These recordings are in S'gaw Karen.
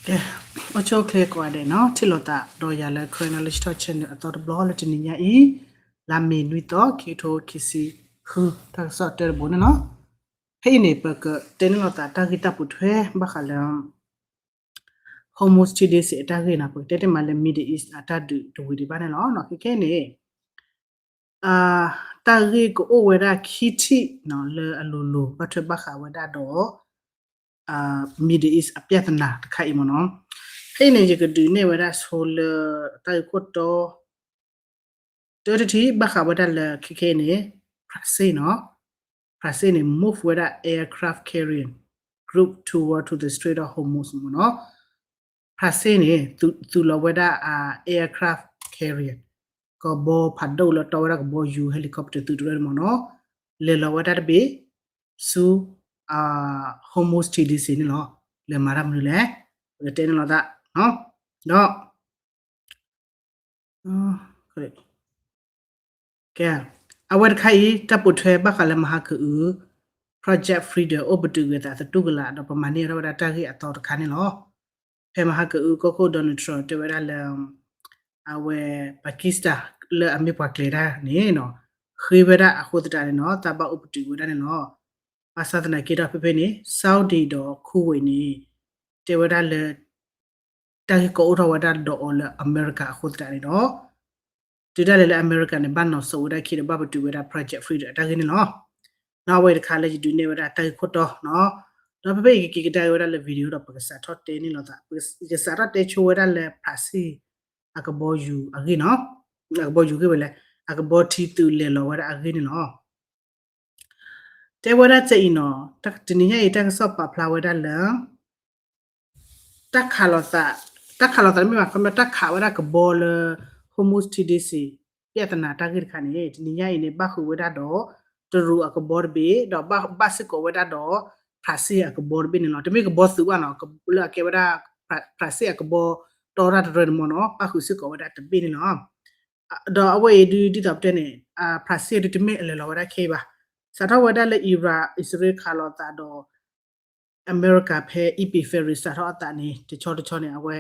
ကဲ, အိၣ်ဆူၣ်အိၣ်ချ့ကိးဂၤဒဲးနီၤ, ထံၣ်လိာ်သးဒီးယၤလၢ Karen Knowledge Talk Channel အသီတဘျီလၢတနံၤညါအံၤ, လါမ့ၤနွံသီ ခံကထိခံဆံဃု တၢ်ကစီၣ်တၢတဘိန့ၣ်လီၤ. ဖဲအံၤန့ၣ် ပကတဲန့ၢ်လိာ်သးတၢ်ဂ့ၢ်တၢ်ပိာ်ထွဲဘၣ်ဃးလၢ Hormuz ထံဒ့စ့အတၢ်ဂ့ၢ်နီၤ, ပကတဲတ့ၢ်မးလၢ Middle East အတၢ်ဒုးတဝံၤဒံးဘၣ်န့ၣ်လီၤ. ခဲခဲအံၤန့ၣ် တၢ်ဂ့ၢ်ကအိၣ်ဝဲဒၣ်ခံထံၣ်နီၤ လၢအလိၤလိၤ ဘၣ်ထွဲဘၣ်ဃးဝဲဒၣ်ဒီး Middle East အပြဿနာတခါအံၤမ့ၢ်နီၤ. ဖဲအံၤန့ၣ် ယကဒုးနဲၣ်ဝဲဒၣ်ဆိလၢ တၢ်ဂ့ၢ်ခိၣ်တီ တၢတထံၣ် ဘၣ်ဃးဝဲဒၣ်လၢခဲခဲအံၤန့ၣ် France နီၤ, France န့ၣ် move ဝဲဒၣ် aircraft carrier group toward to the Strait of Hormuz မ့ၢ်နီၤ. France န့ၣ် သုးလီၤဝဲဒၣ် aircraft carrier ကဘီဖးဒိၣ်လၢတီဝဲဒၣ်ကဘီယူၤ helicopter သုးတရၢန့ၣ်မ့ၢ်နီၤ, လဲၤလီၤဝဲဒၣ်တဘ့ၣ် ဆူ Hormuz ထံဒ့စ့န့ၣ်လီၤ. လဲၤမၤတၢ်မနုၤလဲၣ်, ပကတဲန့ၢ်လိာ်သး, ဒီး ကဲ, အဝဲတခါအံၤ တၢ်ပိာ်ထွဲဘၣ်ဃးလၢမဟါကအု Project Freedom အိၣ်ပတုာ်ကွံာ်သးသတူၢ်ကလာ် ဒီးပမၤန့ၢ်ထီၣ်ဝဲဒၣ်တၢ်ဂ့ၢ်အသီတခါန့ၣ်လီၤ. ဖဲမဟါကအု ကီၢ်ခိၣ် Donald Trump တဲဝဲဒၣ်လၢ အဝဲ Pakistan လၢအမ့ၢ်ပှၤကျဲၤတၢ်န့ၣ်နီၤ, ဃ့ဝဲဒၣ်အဃိသတးန့ၣ်နီၤ တၢ်ဘၣ်အိၣ်ပတုာ်ဝဲဒၣ်န့ၣ်လီၤ. ဘၣ်ဆၣ်သနာ်က့ဒီးဖဲဖဲန့ၣ် Saudi ဒီး Kuwait န့ၣ် တဲဝဲဒၣ်လၢ တၢ်ဂ့ၢ်ကီအိၣ်ထီၣ်ဝဲဒၣ်ဒီးအီၤလၢအမဲရကၤအဃိသတးန့ၣ်ဒီး တုၤဒၣ်လဲာ်လၢအမဲရကၤန့ၣ် ဘၣ်နီၤစိးဝဲဒၣ်ခံဒီးဘၣ်ပတုာ်ဝဲဒၣ် Project Freedom အတၢ်ဂ့ၢ်န့ၣ်လီၤ. ဒီးအဝဲတခါလၢယဒုးနဲၣ်ဝဲဒၣ်တၢ်ဂ့ၢ်ခိၣ်တီနီၤ, ဒီးဖဲဖဲအံၤကက့ၤကဒါက့ၤဝဲဒၣ်လၢ video ဒီးပကစးထီၣ်တဲန့ၢ်လိာ်သး, ယကစးထီၣ်တဲဆိဝဲဒၣ်လၢ France အကဘီယူၤအဂ့ၢ်နီၤ, အကဘီယူၤဂ့ၢ်ဝဲလဲၣ်, အကဘီထံသုးလဲၤလီၤဝဲဒၣ်အဂ့ၢ်န့ၣ်လီၤ. တဲဝဲဒၣ်တၢ်အံၤနီၤ, တနံၤညါအံၤတၢ်ကစီၣ်ပာ်ဖျါဝဲဒၣ်လၢ တၢ်ခးလိာ်သး, တၢ်ခးလိာ်သးတမ့ၢ်ဘၣ်, ခီပညီတၢ်ခးဝဲဒၣ်ကဘီလၢ Hormuz ထံဒ့စ့ ပြဿနာတၢ်ဂ့ၢ်တခါန့ၣ် တနံၤညါအံၤန့ၣ် ဘၣ်ဃုာ်ဝဲဒၣ်ဒီး တရူးအကဘီတဘ့ၣ် ဒီးဘၣ်စ့ၢ်ကီးဝဲဒၣ်ဒီး France အကဘီတဘ့ၣ်န့ၣ်လီၤ. တမ့ၢ်ကဘီသုးဘၣ်နီၤ, လၢအကဲဝဲဒၣ် France အကဘီတီတၢ်တရၢန့ၣ်မ့ၢ်နီၤ, ဘၣ်ဃုာ်စ့ၢ်ကီးဝဲဒၣ်တဘ့ၣ်န့ၣ်လီၤ. ဒီးအဝဲအံၤဒုးဒ်သိးပတဲန့ၣ် France ဒုးတမ့ၢ်အလဲၤလီၤဝဲဒၣ်ခဲအံၤဘၣ်. စးထီၣ်ဝဲဒၣ်လၢ Iran အံၣ်စရ့လးခးလိာ်သးဒီး အမဲရကၤဖဲ Epic Ferry စးထီၣ်အသးန့ၣ် တဆီတဆီန့ၣ် အဝဲ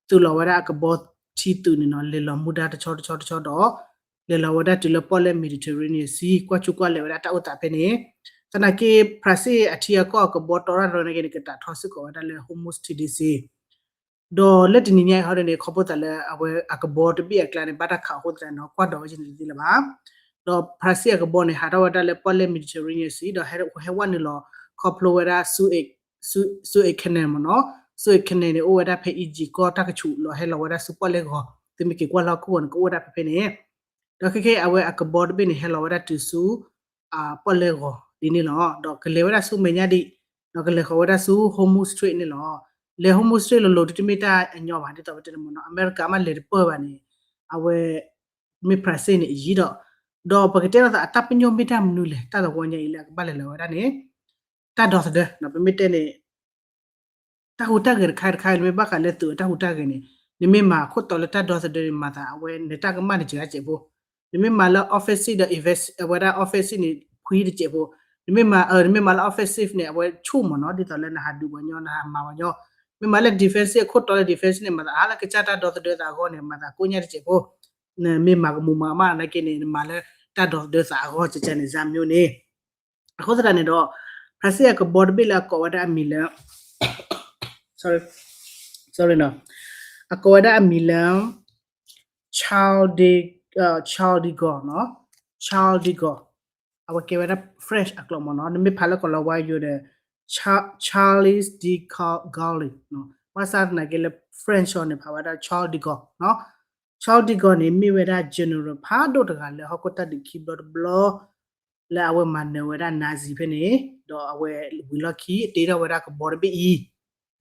သုးလီၤဝဲဒၣ်အကဘီထံသုးန့ၣ်နီၤ, လဲၤလီၤမူဒါတဆီတဆီတဆီဒီး လဲၤလီၤဝဲဒၣ်တုၤလၢပီၣ်လဲၣ် Mediterranean Sea ကွၢ်ဆူၣ်ကွၢ်လဲၤဝဲဒၣ်တၢ်အိၣ်သးဖဲန့ၣ်, သနာ်က့ France အထံအကီၢ်အကဘီတီတၢ်တရၢန့ၣ်က့န့ၣ် ကတၢ်ထီစ့ၢ်ကီးဝဲဒၣ်လၢ Hormuz ထံဒ့စ့ ဒီးလၢတနံၤညါအံၤဟီဒ်န့ၣ် ခီဖျိသးလၢအဝဲအကဘီတဘ့ၣ်အကျါန့ၣ် ဘၣ်တၢ်ခးအဃိသတးန့ၣ်နီၤ, ကွၢ်ဒီးဝဲကန့ၣ်တသ့လၢၤဘၣ်. ဒီး France အကဘီန့ၣ် ဟးထီၣ်ဝဲဒၣ်လၢပီၣ်လဲၣ် Mediterranean Sea ဒီးဟဲဝဲနုာ်လီၤခီဖျိဝဲဒၣ် Suez Canal မ့ၢ်နီၤ, Suez Canal န့ၣ် အိၣ်ဝဲဒၣ်ဖဲ Egypt ကီၢ်တၢ်ကဆူးလီၤ ဟဲလီၤဝဲဒၣ်ဆူပီၣ်လဲၣ်ဂီၤ, သုမ့ၢ်က့ၤကွၢ်လၢဟီၣ်ခိၣ်ဂီၤန့ၣ် ကအိၣ်ဝဲဒၣ်ဖဲဖဲန့ၣ်, ဒီးခဲခဲအဝဲအကဘီတဘ့ၣ်န့ၣ် ဟဲလီၤဝဲဒၣ်တုၤဆူ ပီၣ်လဲၣ်ဂီၤဒ်န့ၣ်လီၤ. ဒီးကလဲၤဝဲဒၣ်ဆူမဲာ်ညါဒံး, ဒီးကလဲၤဃီၤဝဲဒၣ်ဆူ Hormuz Strait န့ၣ်လီၤ. လဲၤ Hormuz Strait လိၤလိၤဒ်တမ့ၢ်တၢ်အညီဘၣ်, ဒ်သိးပတဲန့ၣ်မ့ၢ်နီၤ, အမဲရကၤမ့ၢ်လဲၤတပၢၢ်ဘၣ်န့ၣ် အဝဲ မ့ၢ် France န့ၣ်အယံၤဒီး, ဒီးပကတဲလိာ်သးအတၢ်ပညိၣ်မ့ၢ်တၢ်မနုၤလဲၣ်, တၢ်သဝီညါအံၤလၢအကဘၣ်လဲၤလီၤဝဲဒၣ်န့ၣ် တၢ်ဒီသဒၢ, ပမ့ၢ်တဲန့ၣ် တၢ်ဟူးတၢ်ဂဲၤတခါတခါအံၤ နမ့ၢ်ဘၣ်ဃးလၢသုးအတၢ်ဟူးတၢ်ဂဲၤန့ၣ်, နမ့ၢ်မၤခိၣ်တီလၢတၢ်ဒီသဒၢန့ၣ် မၤသးအဝဲနတၢ်ကမၣ်န့ၣ် စှၤစဲးဖိ, နမ့ၢ်မၤလၢ offensive ဒီး evasive အဝဲဒၣ် offensive န့ၣ် ဖှံတစဲးဖိ, နမ့ၢ်မၤ နမ့ၢ်မၤလၢ offensive န့ၣ် အဝဲဆူၣ်မ့ၢ်နီၤ, ဒ်သိးလၢနဟးဒုးပှၤညီ နဟးမၤပှၤညီ, မ့ၢ်မၤလၢ defensive ခိၣ်တီလၢ defensive န့ၣ် မၤသးအါလၢကစၢ်တၢ်ဒီသဒၢသးအဂီၢ်န့ၣ် မၤသးကိးညါတစဲးဖိ, နမ့ၢ်မၤကမူၤမၤကမၣ်နာ်က့န့ၣ် နမၤလၢတၢ်ဒီသဒၢသးအဂီၢ် ကကန့ၣ် ဇာတ်မျိုးန့ၣ် အဃိသတးန့ၣ်ဒီး France အကဘီတဘ့ၣ်လၢအကိးဝဲဒၣ်အမံၤလၢ sorry, sorry နီၤ, အကိးဝဲဒၣ်အမံၤလၢ Charles de, Charles de Gaulle နီၤ, Charles de Gaulle, အဝဲကဲဝဲဒၣ် French အကျိာ်မ့ၢ်နီၤ, နမ့ၢ်ဖးလၢကီၤလၤဝါယိၤဒီး Charles de Gaulle နီၤ, ဘၣ်ဆၣ်သနာ်က့လၢ French အီၤန့ၣ် ဖးဝဲဒၣ် Charles de Gaulle နီၤ. Charles de Gaulle န့ၣ် မ့ၢ်ဝဲဒၣ် general ဖးဒိၣ်တဂၤလၢဟီၣ်ခိၣ်တၢ်ဒုးခံဘျီတဘျီ လၢအဝဲမၤနၢၤဝဲဒၣ် Nazi ဖဲန့ၣ်, ဒီးအဝဲဝံၤလီၢ်ခံ တ့ထီၣ်ဝဲဒၣ်ကဘီတဘ့ၣ်အံ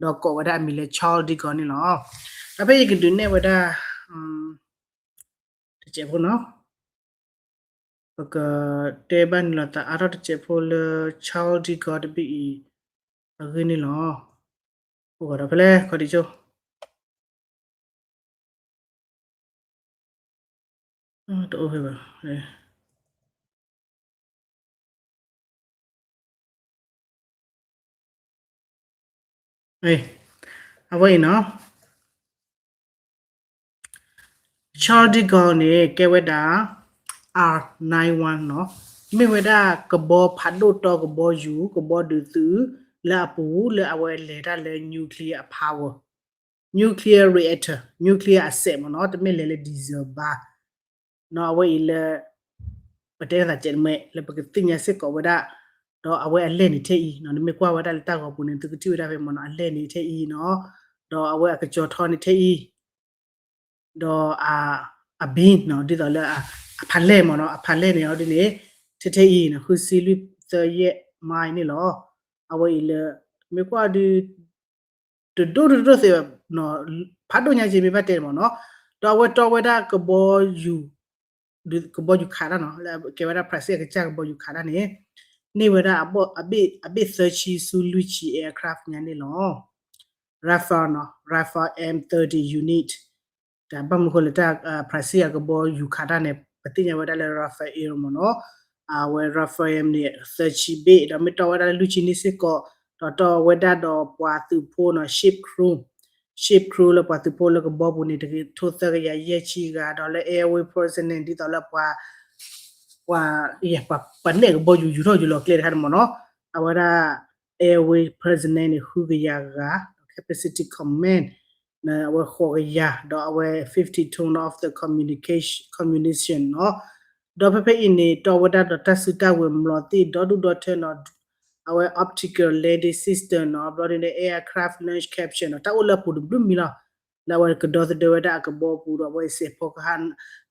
ၤ, ဒီးကိးဝဲဒၣ်အမံၤလၢ Charles de Gaulle န့ၣ်လီၤ. ဒီးဖဲယကဒုးနဲၣ်ဝဲဒၣ် တစဲးဖိနီၤ, ပကတဲဘၣ်နုာ်လီၤသးအါထီၣ်တစဲးဖိလၢ Charles de Gaulle တဘ့ၣ်အံၤ အဂ့ၢ်န့ၣ်လီၤ. အိၣ်ဂီၤဒီးဖဲလဲၣ် ခီဒံကၠိ တအိၣ်ဖဲဘၣ်. အဝဲအံၤနီၤ, Charles de Gaulle န့ၣ် ကဲဝဲဒၣ် R ninety-one နီၤ, မ့ၢ်ဝဲဒၣ်ကဘီဖးဒိၣ်တီကဘီယူၤ ကဘီဒုးသုး လၢအပူၤလၢအဝဲလဲၤတၢ်လၢ nuclear power, nuclear reactor, nuclear အစဲးမ့ၢ်နီၤ, တမ့ၢ်လဲၤလၢ diesel ဘၣ် နီၤ, အဝဲအံၤလၢ ပတဲသးကဲးတမဲ လၢပကသ့ၣ်ညါစ့ၢ်ကီးဝဲဒၣ်, ဒီးအဝဲအလဲၢ်န့ၣ်ထဲအံၤနီၤ, နမ့ၢ်ကွၢ်ဝဲဒၣ်လၢတၢ်ဂီၤပူၤန့ၣ် သုကထံၣ်ဝဲဒၣ်ဖဲမ့ၢ်နီၤ, အလဲၢ်န့ၣ်ထဲအံၤနီၤ, ဒီးအဝဲအကစီၤထီန့ၣ်ထဲအံၤ, ဒီး အဘံနီၤ, ဒ်သိးလၢ အဖးလဲၢ်မ့ၢ်နီၤ, အဖးလဲၢ်န့ၣ်အီၤဒ်န့ၣ် ထဲထဲအံၤနီၤ ဃုဆံလွံၢ်သၢယဲၢ် mile န့ၣ်လီၤ. အဝဲအံၤလၢ မ့ၢ်ကွၢ်ဒုး တဒိၣ်တဒိၣ်သ့ဘၣ်, ဖးဒိၣ်ညါက့မ့ၢ်ဘၣ်တဲမ့ၢ်နီၤ, ဒီးအဝဲတီဝဲဒၣ်ကဘီယူၤ ကဘီယူၤခးတၢ်နီၤ, လၢကဲဝဲဒၣ် ဖရၣ်စ့ၣ်အကစၢ်ကဘီယူၤခးတၢ်န့ၣ် န့ၢ်ဝဲဒၣ် အဘ့ၣ်သၢဆံဆူလွံၢ်ဆံ aircraft ညါန့ၣ်လီၤ. Rafale နီၤ, Rafale M thirty unit, တၢ်ဘၣ်မနုၤဃိလၢတၢ် ဖရၣ်စ့ၣ်အကဘီယူၤခးတၢ်န့ၣ် ပသ့ၣ်ညါဝဲဒၣ်လၢ Rafale မ့ၢ်နီၤ, အဝဲ Rafale န့ၣ် သၢဆံဘ့ၣ် ဒီးမ့ၢ်တီဝဲဒၣ်လၢလွံၢ်ဆံန့ၣ်စ့ၢ်ကီး, ဒီးတီဝဲဒၣ်ဒီးပှၤသုးဖိနီၤ ship crew, ship crew လၢပှၤသုးဖိလၢကဘီပူၤန့ၣ် တကထိသၢကယၤယဲၢ်ဆံဂၤ, ဒီးလၢ airway personnel ဒ်သိးလၢပှၤ ပှၤ ပှၤနဲၣ်ကဘီယူၤ ယူၤထီၣ်ယူၤလီၤကျဲတခါန့ၣ်မ့ၢ်နီၤ, အဝဲဒၣ် airway personnel န့ၣ် ဃုကယၤဂၤ, capacity command အဝဲဃိးကယၤ, ဒီးအဝဲ fifty ton of the communication, communication နီၤ, ဒီးဖဲဖဲအံၤန့ၣ် တီဝဲဒၣ်ဒီးတၢ်စုတၢ်ဝဲၤ မျိာ်သ့ၣ်ဒီဒူၣ်ဒီထၢနီၤ, အဝဲ optical landing system နီၤ, ဘျီဒ်န့ၣ် aircraft launch capture နီၤ, တၢ်အိၣ်လၢအပူၤတဘျုးမံၤလီၤ, လၢအဝဲကဒီသဒၢဝဲဒၣ်အကဘီပူၤဒီး အဝဲစဲးဖီကဟၣ်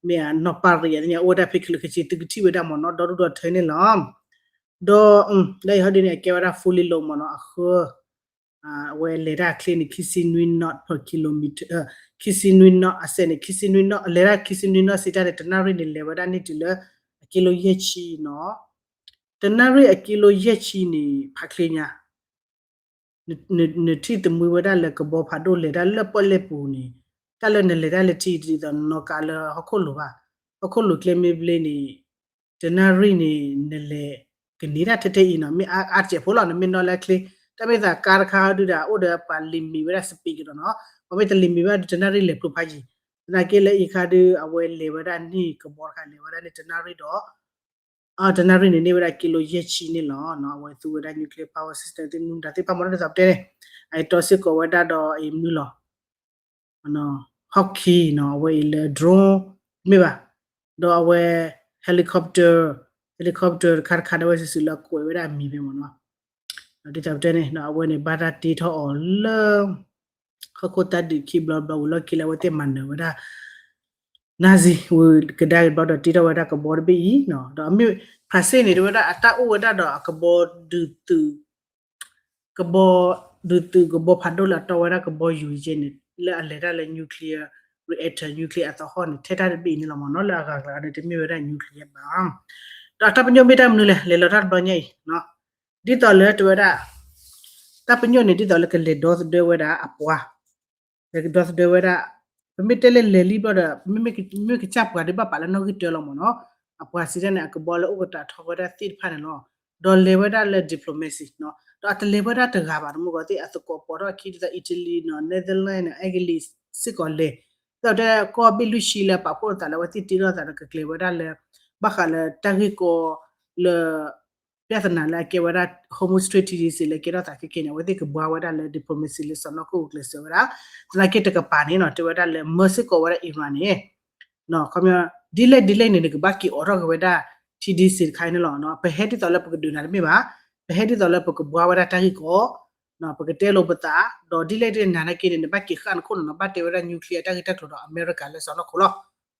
မ့ၢ်အနီၢ်ပၢ်ရံၣ်အံၤ အဝဲဒၣ်ဖဲခံလၢခံဆံသုကထံၣ်ဝဲဒၣ်မ့ၢ်နီၤ, ဒီဒူၣ်ဒီထၢန့ၣ်လီၤ. ဒီး လၢအံၤဟီဒ်န့ၣ် အကဲဝဲဒၣ် fully load မ့ၢ်နီၤ, အဃၢ အဝဲလဲၤတၢ်ချ့န့ၣ် ခံဆံနွံ knot per kilometer, ခံဆံနွံ knot အစဲးန့ၣ် ခံဆံနွံ knot, လဲၤတၢ်ခံဆံနွံ knot စံးတၢ်န့ၣ် တနၣ်ရံၣ်န့ၣ် လဲၤဝဲဒၣ်န့ၢ်တုၤလၢ အကံလိယဲၢ်ဆံနီၤ, တနၣ်ရံၣ်အကံလိယဲၢ်ဆံန့ၣ် ဖးချ့ညါ နထံၣ်သမံဝဲဒၣ်လၢကဘီဖးဒိၣ်လဲၤတၢ်လၢပီၣ်လဲၣ်ပူၤန့ၣ်, တၢ်လၢနလဲၤတၢ်လၢထံဒ်သိးနီၢ်ကးလၢဟီၣ်ခိၣ်လိၤဘၣ်, ဟီၣ်ခိၣ်လိၤကျဲမ့ၢ်ဘျ့န့ၣ်, တနၣ်ရံၣ်န့ၣ် နလဲၤကန့ၢ်တၢ်ထဲထဲအံၤနီၤ, မ့ၢ်အါတစဲးဖိလီၤ, နမ့ၢ်နီၣ်လၢချ့, တၢ်မ့ၢ်သးကါတခါဒုဒီး အိၣ်ဒီးပှၤ limit ဝဲဒၣ် speed ကဒီးနီၤ, ပှၤမ့ၢ်တ limit ဘၣ်ဒီး တနၣ်ရံၣ်လဲၤဖျိဖးယံၤ, သနာ်က့လၢအံၤခါဒု အဝဲလဲၤဝဲဒၣ်န့ၢ်ကဘီတခါ လဲၤဝဲဒၣ်န့ၣ် တနၣ်ရံၣ်ဒီး တနၣ်ရံၣ်န့ၣ် န့ၢ်ဝဲဒၣ်ကံလိယဲၢ်ဆံန့ၣ်လီၤ. အဝဲသူဝဲဒၣ် nuclear power system သ့ၣ်မနုၤတၢ်သ့ၣ်တဖၣ်မ့ၢ်နီၤ, ဒ်သိးပတဲန့ၣ်, အတီစ့ၢ်ကီးဝဲဒၣ်ဒီးအံၤမနုၤလီၤ, hockey နီၤ, အဝဲအံၤလၢ drone မ့ၢ်ဘၣ်, ဒီးအဝဲ helicopter, helicopter တခါတခါန့ၣ် အဝဲစုာ်စုာ်လၢအကွဲးဝဲဒၣ်အမံၤဖဲမ့ၢ်နီၤ, ဒ်သိးပတဲန့ၣ် အဝဲန့ၣ် ဘၣ်တၢ်တ့ထီၣ်အီၤလၢ ဟီၣ်ခိၣ်တၢ်ဒုးခံဘျီဘျီဝံၤလီၢ်ခံလၢအဝဲသ့ၣ်မၤနၢၤဝဲဒၣ် Nazi ဝံၤကဒါက့ၤဘျီဒီးတ့ထီၣ်ဝဲဒၣ်ကဘီတဘ့ၣ်အံၤနီၤ, ဒီးမ့ၢ် ဖရၣ်စ့ၣ်န့ၣ် တဲဝဲဒၣ်အတၢ်အိၣ်ဝဲဒၣ်ဒီးအကဘီဒုးသုး ကဘီဒုးသုးကဘီဖးဒိၣ်လၢအတီဝဲဒၣ်ကဘီယူၤယဲၢ်န့ၣ် လၢအလဲၤတၢ်လၢ nuclear reactor, nuclear အသဟီၣ်န့ၣ် ထဲတၢ်တဘ့ၣ်အံၤန့ၣ်လီၤမ့ၢ်နီၤ, လၢအဂၤကျါန့ၣ် တမ့ၢ်ဝဲဒၣ် nuclear ဘၣ်. ဒီးတၢ်ပညိၣ်မ့ၢ်တၢ်မနုၤလဲၣ်, လဲၤလီၤတၢ်တဘျီညါအံၤ ဒ်သိးလၢတဲဝဲဒၣ် တၢ်ပညိၣ်န့ၣ် ဒ်သိးလၢကလဲၤဒီသဒၢဝဲဒၣ်အပှၤ လဲၤကဒီသဒၢဝဲဒၣ်, ပမ့ၢ်တဲလၢလဲၤလံဘျီဒီး မ့မ့ၢ်ကစၢ်ပှၤဒုးဘၣ်ပာ်လၢနီၣ်ဂံၢ်တၢလီၤမ့ၢ်နီၤ, အပှၤစံးတၢ်န့ၣ် အကဘီလၢအိၣ်ကတၢ်ထီၣ်ဝဲဒၣ်သ့ၣ်တဖၣ်န့ၣ်လီၤ. ဒီးလဲၤဝဲဒၣ်လၢ diplomacy နီၤ, ဒီးအတလဲၤဝဲဒၣ်တဂၤဘၣ် တမူကီၢ်သ့ၣ် အသကိးပိာ်ထီၣ်အခံဒ်သိး Italy နီၤ Netherlands နီၤ Italy စ့ၢ်ကီးလဲၤ, ဒီးတဲကီၢ်ဘ့ၣ်လွံၢ်ဆံလၢပာ်ဖှိၣ်သးလၢအဝဲသ့ၣ်တ့ထီၣ်သးဒီးကကျဲၤဝဲဒၣ်လၢ ဘၣ်ဃးလၢတၢ်ဂ့ၢ်ကီလၢ ပြဿနာလၢအကဲဝဲဒၣ် Hormuz Strait စ့ၢ်လၢကဲထီၣ်သးခဲကဲန့ၣ် အဝဲသ့ၣ်ကဘှါဝဲဒၣ်လၢ diplomacy လၢစီၢ်နီၤခိၣ်ကျဲးစၢးဝဲဒၣ်, သနာ်က့တကပၤန့ၣ်နီၤ တဲဝဲဒၣ်လၢမၢစ့ၢ်ကီးဝဲဒၣ် Iran န့ၣ်, ခီပညီ ဒ်လဲၣ်ဒ်လဲၣ်န့ၣ် နကဘၣ်က့ၤအိးထီၣ်က့ၤဝဲဒၣ် ထံဒ့စ့တခါအံၤန့ၣ်လီၤ. ပဟဲဒ်သိးလၢပကဒုးနၤတမ့ၢ်ဘၣ်, ပဟဲဒ်သိးလၢပကဘှါဝဲဒၣ်တၢ်ဂ့ၢ်ကီ, ပကတဲလိာ်ပသး, ဒီးဒ်လဲၣ်ဒ်လဲၣ်နၤနာ်က့န့ၣ် နဘၣ်က့ၤဃၣ်နခိၣ်နီၤနီၤ ဘၣ်တဲဝဲဒၣ် nuclear တၢ်ဂ့ၢ်တၢ်ကျိၤဒီးအမဲရကၤလၢစီၢ်နီၤခိၣ်လီ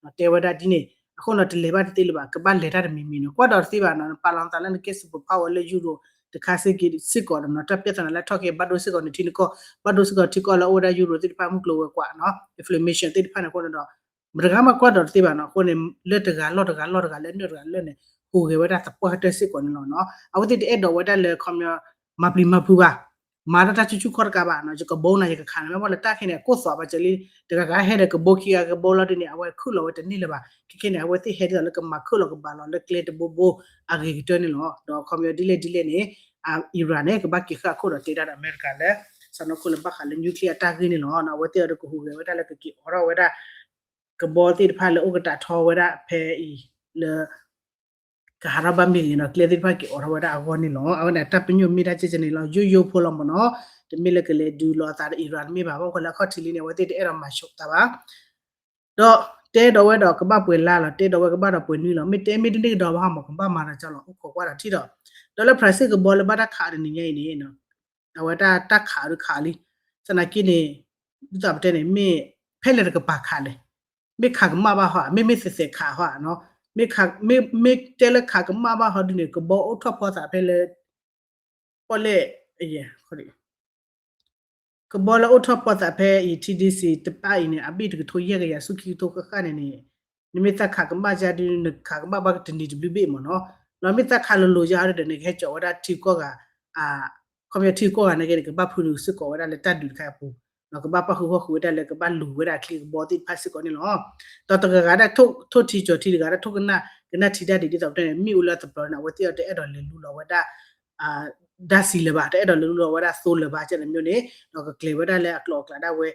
ၤ. တဲဝဲဒၣ်ဒ်န့ၣ် အဃိနီၤ တလဲၤဘၣ်တသ့လၢၤဘၣ်, ကဘၣ်လဲၤတၢ်တမံၤမံၤနီၤ, ကွၢ်ဒီးတသ့ဘၣ်နီၤ, ပာ်လီၤနသးလၢနကဲ super power လၢ Europe တခါစ့ၢ်ကီးဒီးနီၤ, တၢ်ပြဿနာလၢထီၣ်က့ၤ ဘၣ်ဒိစ့ၢ်ကီးနထံနကီၢ်, ဘၣ်ဒိစ့ၢ်ကီးထံကီၢ်လၢအအိၣ်ဝဲဒၣ် Europe သ့ၣ်တဖၣ်မုၢ်ကျိၤဝဲၤကွာ်နီၤ, inflammation သ့ၣ်တဖၣ်န့ၣ်အဃိန့ၣ်ဒီး မတဂၤမးကွၢ်ဒီးတသ့ဘၣ်နီၤ, အဃိန့ၣ် လၢတဂၤလီၢ်တဂၤလီၢ်တဂၤလၢအနၢၣ်တဂၤလၢ်န့ၣ် ဟူးဂဲၤဝဲဒၣ်သပှၢ်ကတၢၢ်စ့ၢ်ကီးန့ၣ်လီၤနီၤ. အဝဲသ့ၣ်တအဲၣ်ဒိးဝဲဒၣ်လၢ ခီပညီ မၤပျံၤမၤဖုးဘၣ်, မၤတၢ်တၢ်ဆူၣ်ဆူၣ်ခီၣ်တကးဘၣ်နီၤ, ယကဘီနၤ ယကခးနၤ မ့ၢ်လၢတၢ်ခဲန့ၣ် အကိၢ်သီးဘၣ်ကလံ, တဂၤဂၤဟဲဒီးကဘီခံဂၤကဘီလီၤဒ်န့ၣ် အဝဲခုၣ်လီၤဝဲတန့ၢ်လၢၤဘၣ်. ခဲခဲန့ၣ် အဝဲသ့ၣ်ဟဲဒ်သိးလၢကမၤခုၣ်လီၤကဘၣ်လီၤလၢကျဲတဘိဘိအဂ့ၤကတၢၢ်န့ၣ်လီၤ. ဒီးခီပညီဒ်လဲၣ်ဒ်လဲၣ်န့ၣ် Iran န့ၣ် ကဘၣ်က့ၤဃၣ်အခိၣ်ဒီးတဲဒၣ်ဒီးအမဲရကၤလၢ စီၢ်နီၤခိၣ်လၢဘၣ်ဃးလၢ nuclear အတၢ်ဂ့ၢ်န့ၣ်လီၤ. အဝဲသ့ၣ်အံၤဒီးကဟူးဂဲၤဝဲဒၣ်လၢကက့ၤအိးထီၣ်ဝဲဒၣ် ကဘီသ့ၣ်တဖၣ်လၢအိၣ်ကတးထီဝဲဒၣ်ဖဲအံၤလၢ ကဟးထီၣ်ဘၣ်မ့ၢ်ဂ့ၤဒီး ကျဲသ့ၣ်တဖၣ်က့ၤအိးထီၣ်ဝဲဒၣ်အဂီၢ်န့ၣ်လီၤ. အဝဲန့ၣ်တၢ်ပညိၣ်မ့ၢ်တၢ်ကဲကဲန့ၣ်လီၤ, ယိယိဖိလီၤမ့ၢ်နီၤ, တမ့ၢ်လၢကလဲၤဒုးလိာ်အသးဒီး Iran တမ့ၢ်ဘၣ်, ဘၣ်ဃိလၢအခီၣ်ထံးလံန့ၣ် အဝဲသ့ၣ်တအဲၣ်ဒိးမၤဆိးသးဘၣ် ဒီးတဲဒီးဝဲဒီးကဘၣ်ပှဲၤလါလီၤ, တဲဒီးဝဲကဘၣ်ဒီးပှဲၤနွံလီၤ, မ့ၢ်တဲမ့ၢ်တန့ၢ်ကဒီးဘၣ်ဟီမး ကဘၣ်မၤဒီးကၢ်လီၤ အိၣ်ခိးကွၢ်ဒီးထံၣ်ဒီး, ဒီးလၢ France ကဘီလၢဘၣ်တၢ်ခးတနံၤညါအံၤန့ၣ် အဝဲတၢ်တၢ်ခးဒုးခးလံ, သနာ်က့န့ၣ် ဒ်သိးပတဲန့ၣ် မ့ၢ်ဖဲလဲၣ်တကပၤခးလဲၣ်, မ့ၢ်ခးကမၣ်ဘၣ်ဟီ, မ့မ့ၢ်သဲးသဲးခးဟီနီၤ, မ့ၢ်တဲလၢခးကမၣ်ဘၣ်ဟီဒုးန့ၣ် ကဘီအိၣ်ထီၣ်ဖီသးဖဲလၢ ပီၣ်လဲၣ် ကဘီလၢအိၣ်ထီၣ်ဖီသးဖဲအံၤ ထံဒ့စ့တပၣ်အံၤန့ၣ် အဘ့ၣ်တကထိယဲၢ်ကယၤဆူခံကထိဃၣ်ဃၣ်န့ၣ်န့ၣ်, နမ့ၢ်သးခးကမၣ်ယါဒုး နခးကမၣ်ဘၣ်တနံၤတဘျုးဘ့ၣ်မ့ၢ်နီၤ, ဒီးမ့ၢ်သးခးလိၤလိၤယါဒုးဒီး နကဟဲကၠီးဝဲဒၣ်ထံကီၢ်ဂၤ ခီပညီထံကီၢ်ဂၤနာ်က့န့ၣ် ကဘၣ်ဖုးနုာ်စ့ၢ်ကီးဝဲဒၣ်လၢတၢ်ဒုးတခါအပူၤ, ဒီးကဘၣ်ပၣ်ဃုာ်ဂီၢ်ဃုာ်ဝဲဒၣ်လၢကဘၣ်လူၤဝဲဒၣ်အချံကဘီသ့ၣ်တဖၣ်စ့ၢ်ကီးန့ၣ်လီၤ. ဒီးတဂၤဂၤဒၣ်ထိၣ်ထံကၠီၤထံ တဂၤဒၣ်ထိၣ်ကနၣ် ကနၣ်ထံတၢ်ဒ်ဒ်သိးပတဲန့ၣ် မ့ၣ်အူလၢအသပျီန့ၣ် အဝဲသ့ၣ်အီၤတအဲၣ်ဒိးလဲၤလူလီၤဝဲဒၣ် ဒၣ်စံးလၢၤဘၣ်, တအဲၣ်ဒိးလဲၤလူလီၤဝဲဒၣ်သိလၢၤဘၣ် ကဲန့ၣ်မ့ၢ်န့ၣ်, ဒီးကကျဲၤဝဲဒၣ်လၢအကျိးအကျဲဒၣ်ဝဲ